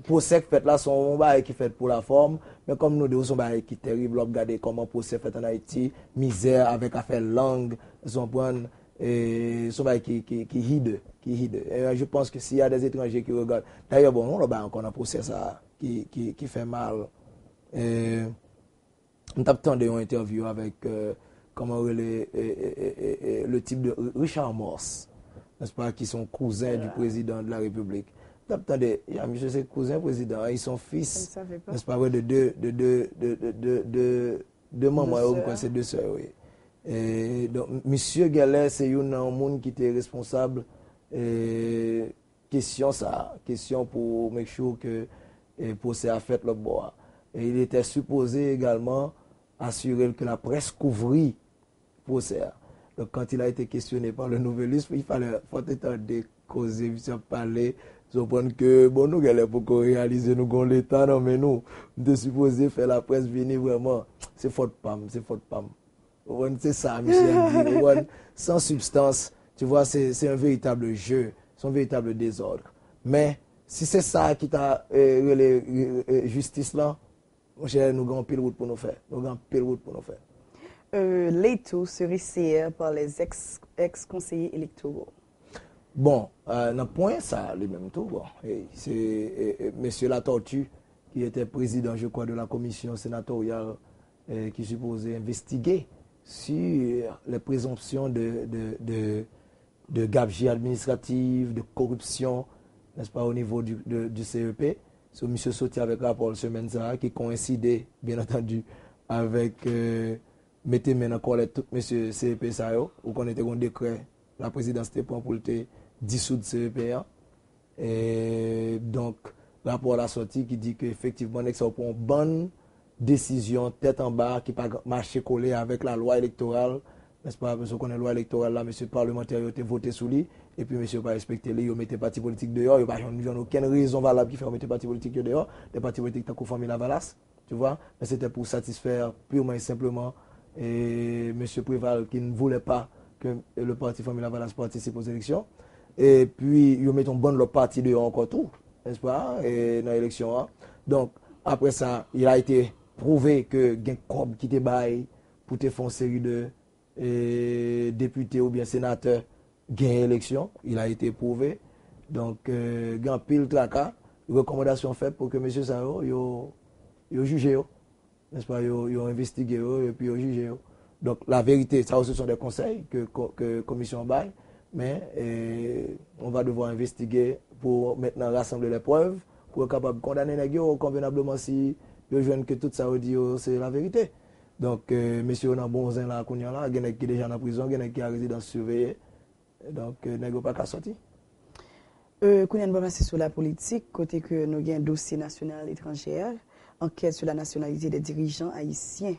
pwosè k fèt la, se yon bagay ki fèt pou lafòm, men kòm nou di w, se yon bagay ki tèrib, lè w ap gade kòman pwosè fèt ann Ayiti, mizè avèk afè lang, ou konprann, e se yon bagay ki, ki, ki hideux, ki hideux. E je pense que s'il y a des étrangers qui regardent, dayè, bon, yon lòt bagay ankò nan pwosè sa a ki, ki, ki fè mal. E, M t ap tande yon entèvyou avèk, euh, kòman yo rele, e, e, e, e, e, le type de Richard Morse, n'est-ce pas, ki se yon kouzen du président de la République. M t ap tande, ya, misye se kouzen prezidan an, ils sont fils, n'est-ce pas, de de, de, de, de, de, de, de, de manman yo, m kwè se de sè yo ye. E, donk, misye genlè se youn nan moun ki te responsab, e, kesyon sa a, kesyon pou make sure ke, e, pwosè a fèt lòt bò a. E il était supposé également assurer que la presse kouvri pwosè a. Donc, quand il a été questionné par le Nouvelliste, il fallait, fò te tande koze misye ap pale, ou konprann ke, bon, nou genlè poko reyalize nou gen yon leta nan men nou. M te sipoze fè laprès vini vrèman. Se fòt pa m, se fòt pa m. Ou konprann, se sa misye ap di, ou konprann, san sibstans, tu vois, se, se yon veritab je, se yon veritab dezòd. Men, si se sa ki ta, e, rele, e, e, jistis lan, monchè, nou gen anpil wout pou nou fè. Nou gen anpil wout pou nou fè. Euh, Leytou se reseyè pa les ex, ex conseillers électoraux. Bon, euh, nan pwen sa li menm tou, bon, e, se, e, e, mesye Latortue, qui était président, je crois, de la commission sénatoriale, euh, qui supposait investiguer sur les présomptions de, de, de, de gabegie administrative, de corruption, n'est-ce pas, au niveau du, de, du C E P. So, misye soti avèk rapò l semèn sa a, ki koyenside, bien entendu, avèk, euh, mete men nan kòlèt tout mesye C E P sa yo. Ou konnen te gen yon dekrè laprezidans te pran pou l te disoud C E P an. E, donk, rapò la sòti ki di ke efektivman nèg sa yo pran yon bann desizyon tèt anba ki pa mache kole avèk lalwa elektoral, nèspa? Paske w konnen lwa elektoral la, mesye palmantè yo te vote sou li, epi mesye yo pa respekte li, yo mete pati politik deyò, yo pa jwenn, jwenn okenn rezon valab ki fè yo mete pati politik yo deyò, de pati politik tankou Fanmi Lavalas. Tu vois? Men se te pou satisfè purman e senpleman, e, mesye Préval qui ne voulait pas que le parti Fanmi Lavalas participe aux élections. Epi, yo mete yon bann lòt pati deyò ankò tou, n'est-ce pas, e, nan eleksyon an. Donk, apre sa, il a été prouvé que gen kòb ki te bay pou te fè yon seri de, e, depite oubyen senatè genyen eleksyon, il a été prouvé. Donk, euh, gen anpil traka, rekòmandasyon fèt pou ke mesye sa yo, yo, yo jije yo, nèspa, yo, yo envestige yo, epi yo jije yo. Donk, la vérité, sa yo, ce sont des conseils que, que, que commission bay, mais euh, on va devoir investiguer pour maintenant rassembler les preuves, pou yo kapab kondane nèg yo konvenableman si yo jwenn ke tout sa yo di yo se la vérité. Donk, euh, mesye yo nan bon zen la kounye a la, gen nèg ki deja nan prizon, gen nèg ki a rezidans siveye. Donk, euh, nèg yo pa ka sòti. Euh, kounye a nou va pase sou la politik, kote ke nou gen dosye nasyonal etranjè, enquête sur la nationalité des dirigeants haïtiens.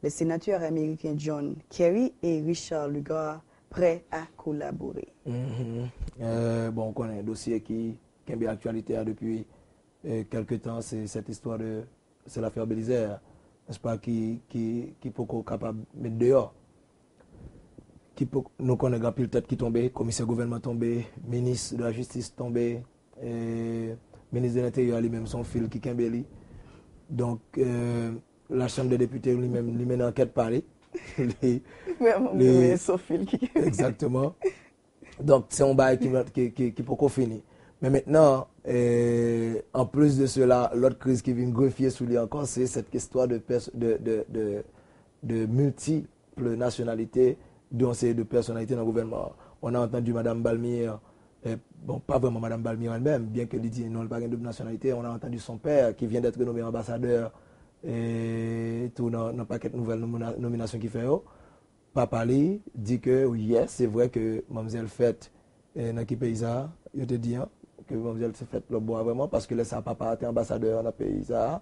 Les sénateurs américains John Kerry et Richard Lugar prêts à collaborer. Mhm. Euh, bon, ou konnen dosye ki kenbe aktyalite a depi euh, kèlke tan, se cette histoire de, se l'affaire Belizaire, nèspa, ki, ki, ki poko kapab met deyò. Ki po, nou konnen gen anpil tèt ki tonbe, komisè gouvènman tonbe, minis de la jistis tonbe, euh, minis de lenteryè li menm se yon fil ki kenbe li. Donk, euh, la Chambre des députés li menm, li mennen ankèt pa li. Li, Vrèman, li, se yon fil ki kenbe. Exactement. Donk, se yon bagay ki, ki, ki, ki poko fini. Men mentnan, euh, en plus de cela, lòt kriz ki vin grefye sou li ankò, se cette histoire de, pers- de, de, de, de multiples nationalités de yon seri de pèsonalite nan gouvènman an. On a entendu Madame Balmir, euh, bon, pa vrèman Madame Balmir elle-même, bien ke li di non, li pa gen doub nasyonalite, on a entendu son père, qui vient d'être nommé ambassadeur, euh, tou nan, nan pakèt nouvèl nomina- nominasyon ki fè yo. Papa li di ke, yes, se vre ke manmzèl fèt, eh, nan ki peyi sa a, yo te di an, ke manmzèl te fèt lòtbò a vrèman, paske lè sa a papa a te anbasadè nan peyi sa a,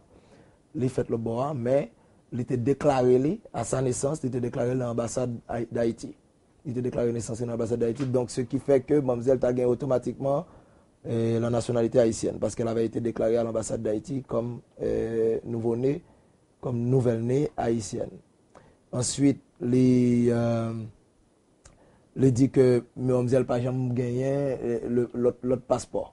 li fèt lòtbò a, men li te deklare li, à sa naissance, li te deklare l nan anbasad Ay- Dayiti. Li te deklare nesans li nan anbasad Dayiti, donk ce qui fait que manmzèl ta gen otomatikman eh, la nationalité haïtienne, parce qu'elle avait été déclarée à l'ambassade d'Haïti comme eh, nouveau-né, comme nouvelle-née haïtienne. Answit, li, euh, li di ke manmzèl pa janm genyen eh, le- lòt lòt paspò.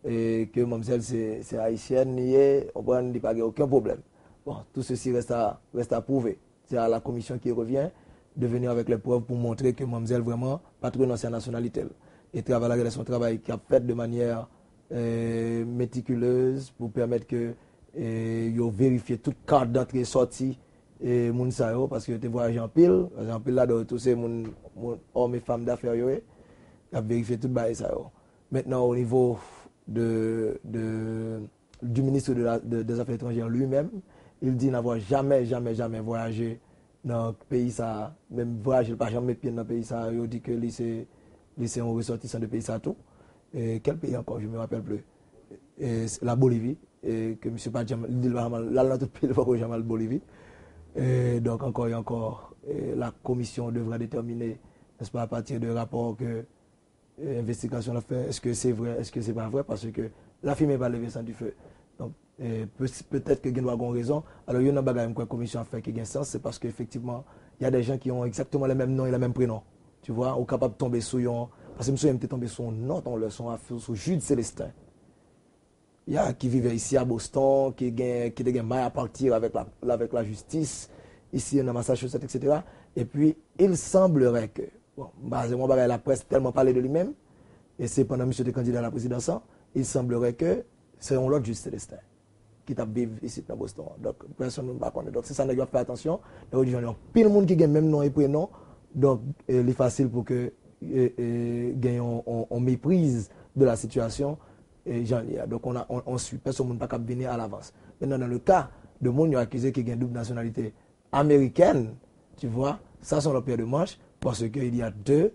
E ke manmzèl se, se ayisyèn li ye, konprann, li pa gen okenn pwoblèm. Bon, tout ceci reste à, reste à prouver. C'est à la commission qui revient de venir avec les preuves pour montrer que manmzèl vrèman pa t renonse a nasyonalite l. E travay la genlè se yon travay k ap fèt de manyè eh, meticuleuses pour permettre que eh, yo verifye tout kat dantre sòti eh, moun sa yo, paske yo te vwayaje anpil, paske anpil ladan yo tou se moun, moun òm e fanm dafè yo ye, y ap verifye tout bagay sa yo. Maintenant, au niveau de, de, du ministre de la, de- des Affaires étrangères lui-même, il dit n'avoir jamais, jamais, jamais voyagé nan peyi sa a, menm vwayaje, l pa janm met pye l nan peyi sa a, yo di ke li se, li se yon resòtisan de peyi sa a tou. E, quel pays encore, je me rappelle plus. E, la Bolivie, e, ke misye pa janm, li di l pa janm al, l al nan tout peyi, li poko janm al Bolivi. E, donk, ankò e ankò, e, la commission devra déterminer, n'est-ce pas, à partir de rapò ke eh, envestigasyon l ap fè, èske se vre, èske se pa vre, paske la fumée pas levé sans du feu. Donk, eh, pe- petèt ke gen dwa gen rezon. Alò, youn nan bagay m kwè komisyon ap fè ki gen sans, se paske efektivman, y a des gens qui ont exactement les mêmes noms et les mêmes prénoms. Tu vois, ou kapab tonbe sou yon, paske m sonje m te tonbe sou yon non, ton lè, sou, sou Jude Célestin. Ya, qui vivait ici à Boston, qui, gen, qui te gen maille à partir avec la, avec la justice, ici dans Massachusetts, et cetera. Et puis, il semblerait que, bon, baze mwen bagay la presse tèlman pale de li menm, e se pandan misye te kandida la prezidans an, il semblerait que se yon lòt Jude Célestin ki t ap viv isit nan Boston an. Donk, pèsonn moun pa konnen. Donk, se sa nèg yo ap fè atansyon. Nèg yo di jan anpil moun ki gen menm non e prenon. Donk, eh, li fasil pou ke eh, eh, gen yon, yon, yon mepriz de la situation eh, jan li a. Donk, on a, on, on suit. Pèsonn moun pa kab vini à l'avance. Maintenant, dans le cas de moun yo akize ki gen doub nasyonalite américaine, tu vois, ça c'est l'autre paire de manches, parce qu'il y a deux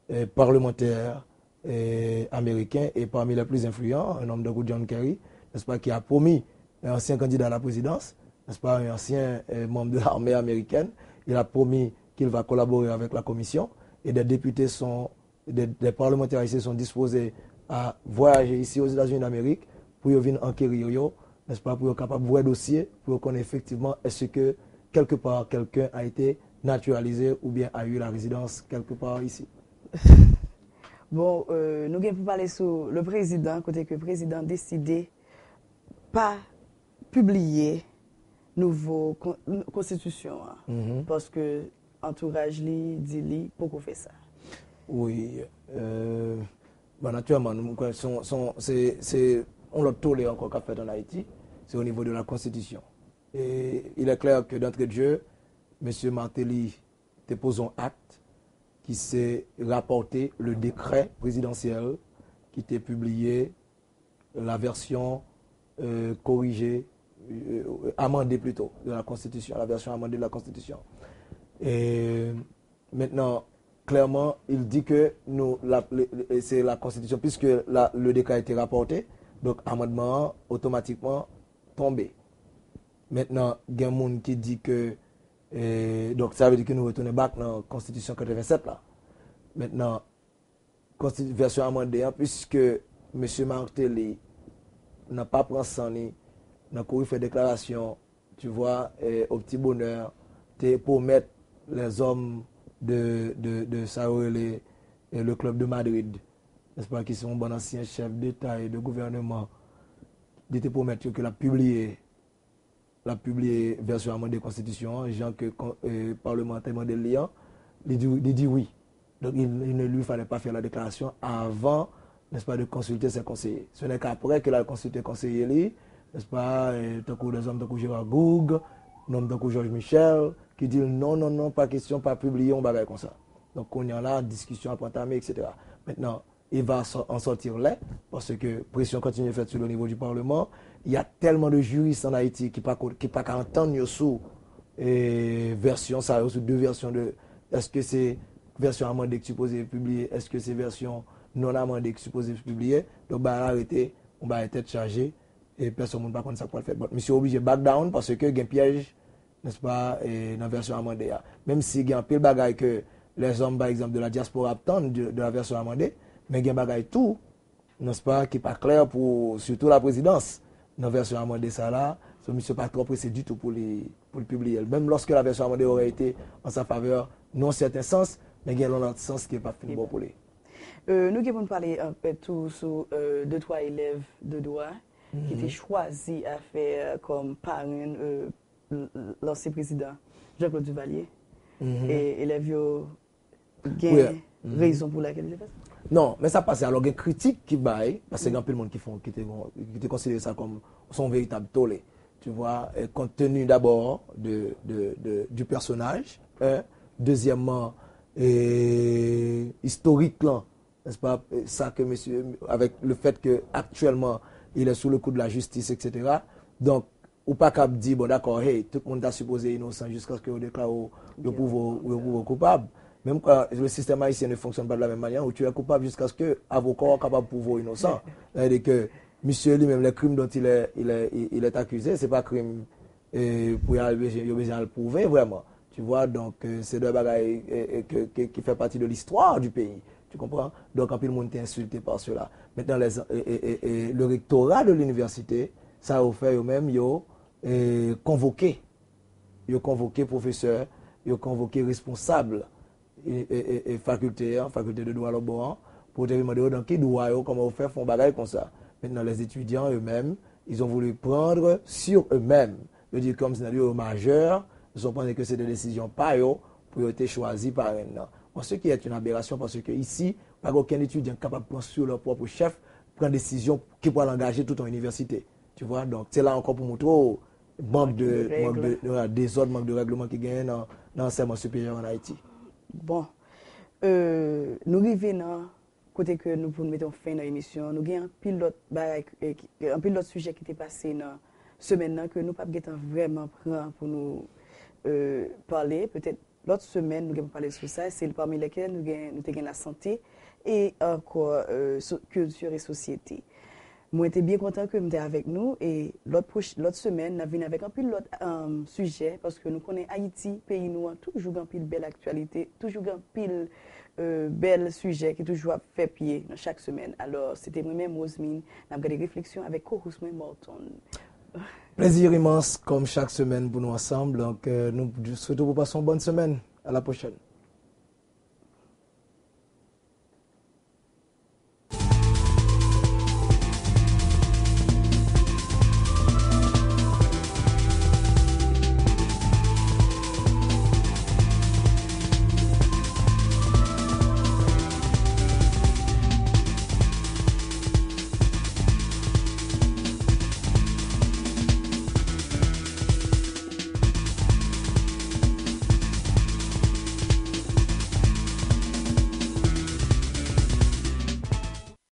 eh, parlementaires eh, américains et parmi les plus influents, un homme de goût, John Kerry, n'est-ce pas, qui a promis un ancien candidat à la présidence, n'est-ce pas, un ancien eh, membre de l'armée américaine, il a promis qu'il va collaborer avec la commission et des députés sont, des, des parlementaires ici sont disposés à voyager ici aux États-Unis d'Amérique pour yo vin ankerir yo, n'est-ce pas, pour yo kapab wè dosye, pour yo konnen effectivement est-ce que quelque part quelqu'un a été naturalisé ou bien a eu la résidence quelque part ici. Bon, euh, nou gen pou pale sou le président, kote ke prezidan deside pa pibliye nouvo kon- konstitisyon an. Paske antouraj li di li poko fè sa. Wi, euh, bon, naturellement, nou kwè se yon, se yon, se, se yon lòt tole ankò k ap fèt an Ayiti, se au niveau de la Constitution. Et il est clair que d'entrée de jeu, mesye Martelly te poze yon akt ki se rapòte le décret présidentiel ki te pibliye la version euh, corrigée, euh, amendée plutôt, de la Constitution, la version amendée de la Constitution. Et maintenant, clairement, il dit que nous, la, le- le- c'est la Constitution, puisque la- le décret a été rapporté, donc amendement otomatikman tonbe. Maintenant, gen moun ki di ke, eh, donk sa vle di ke nou retounen back nan konstitisyon katrevensèt la. Maintenant, konsti- vèsyon amande an, puisque mesye Martelly nan pa pran san li, nan kouri fè deklarasyon, tu vois, eh, au petit bonheur, te pwomèt les hommes de, de, de sa yo rele, eh, le club de Madrid, n'est-ce pas, ki se yon bann ansyen chèf d'État et de gouvernement, li te pwomèt yo ke l ap pibliye l ap pibliye vèsyon amande konstitisyon an, jan ke kon- eh, palman an te mande l li an, li di, li di wi. Donc, il, il ne lui fallait pas faire la déclaration avant, n'est-ce pas, de consulter ses conseillers. Ce n'est qu'après que l al konsilte konseye li, n'est-ce pas, eh, tankou des hommes tankou Gérard Gourgue, nonm tankou Georges Michel, ki di l non, non, non, pa kesyon, pa pibliye yon bagay konsa. Donk, kounye a la, diskisyon ap antame, et cetera. Maintenant, il va en sortir laid, parce que pression continue d'être faite sur le niveau du Parlement. Il y a tellement de juristes en Haïti qui pas, qui pas qu'à entendre sur eh, vèsyon sa yo, sou de vèsyon de, èske se vèsyon amande ki sipoze pibliye, èske se vèsyon non amande ki sipoze pibliye. Donk, bagay la rete yon bagay tèt chaje, e pèsonn moun pa konn sa k pral fèt. But misye oblije back down, paske gen pyèj, n'est-ce pas, eh, nan vèsyon amande a. Menm si gen anpil bagay ke lèzòm, pa egzanp, de la diaspora ap tann de, de la version amendée, men gen bagay tou, n'est-ce pas, ki pa klè pou, sitou la prezidans, nan vèsyon amande sa la, so misye pa twò prese ditou pou li, pou li pibliye l. Menm lòske la version amendée aurait été en sa faveur, nan yon sèten sans, men gen yon lòt sans ki p ap fin bon pou li. Euh, nou gen pou n pale anpil tou sou euh, de twa elèv de dwa ki te chwazi a fè euh, kòm parenn euh, l- l- lansyen prezidan Jean-Claude Duvalier. E elèv yo gen rezon pou lakèl yo te fè sa? Non, men sa pase alò gen kritik ki bay, paske gen anpil moun ki fè ki te, ki te konsidere sa kòm se yon veritab tole. Tu vois, et compte tenu d'abord de, de, de, du personnage, hein, deuxièmement, et historique là, n'est-ce pas, ça que monsieur, avec le fait que actuellement il est sous le coup de la justice, et cetera. Donc, ou pa kab di, bon, dakò, hey, tout moun ta sipoze inosan jiskaske yo deklare w, yo pwouve w, yo pwouve w koupab. Menm kan le système haïtien ne fonctionne pas de la même manière, ou tu es coupable jusqu'à ce que avoka w kapab pwouve w inosan. Sètadi ke misye li menm, les crimes dont il est, il est, il est accusé, se pa krim eh, pou y al bezwen, yo bezwen al pwouve vrèman. Tu vois, donc euh, c'est des bagages euh, euh, que, que, qui fait partie de l'histoire du pays. Tu comprends? Donc anpil moun te insulté par cela. Maintenant, les, euh, euh, euh, euh, le rectorat de l'université, sa yo fè yo menm, yo euh, konvoke. Yo konvoke pwofesè, yo konvoke responsab e, e, e, e fakilte an, fakilte de dwa lòtbò an, pou yo te vin mande yo nan ki dwa yo, kòman yo fè fè yon bagay konsa. Maintenant, les étudiants eux-mêmes, ils ont voulu prendre sur eux-mêmes. Yo di kòm si nan yo majè, ils ont pensé que se te desizyon pa yo pou yo te chwazi parenn nan. Bon, ce qui est une aberration parce que ici, pa gen okenn etidyan ki kapab pran sur leur propre chef, pran desizyon ki pral angaje tout yon inivèsite. Tu vois, donc, se la ankò pou montre w mank de, mank de, de, dezòd, mank de règleman ki genyen nan, nan ansèyman siperyè an Ayiti. Bon, euh, nou rive nan kote ke nou pou nou mete yon fen nan emisyon. Nou gen anpil lòt bagay, eh, ki- anpil lòt sijè ki te pase nan semèn nan ke nou p ap gentan vrèman pran pou nou euh, pale. Petèt lòt semèn nou gen pou pale sou sa. Se pami lèkèl nou gen, nou te gen lasante e ankò euh, so- kilti e sosyete. Mwen te byen kontan ke m te avèk nou e lòt pwoch- lòt semèn n ap vin avèk anpil lòt um, sijè paske nou konnen Ayiti, peyi nou an, toujou gen anpil bèl aktyalite, toujou gen anpil euh, bèl sijè ki toujou ap fè pye nan chak semèn. Alò, se te mwen menm, Rosemine, n ap gade refleksyon avèk co-host mwen, Morton. Plezi imans, kòm chak semèn, pou nou ansanm. Donk, euh, nou swete w pou pase yon bòn semèn. À la prochaine.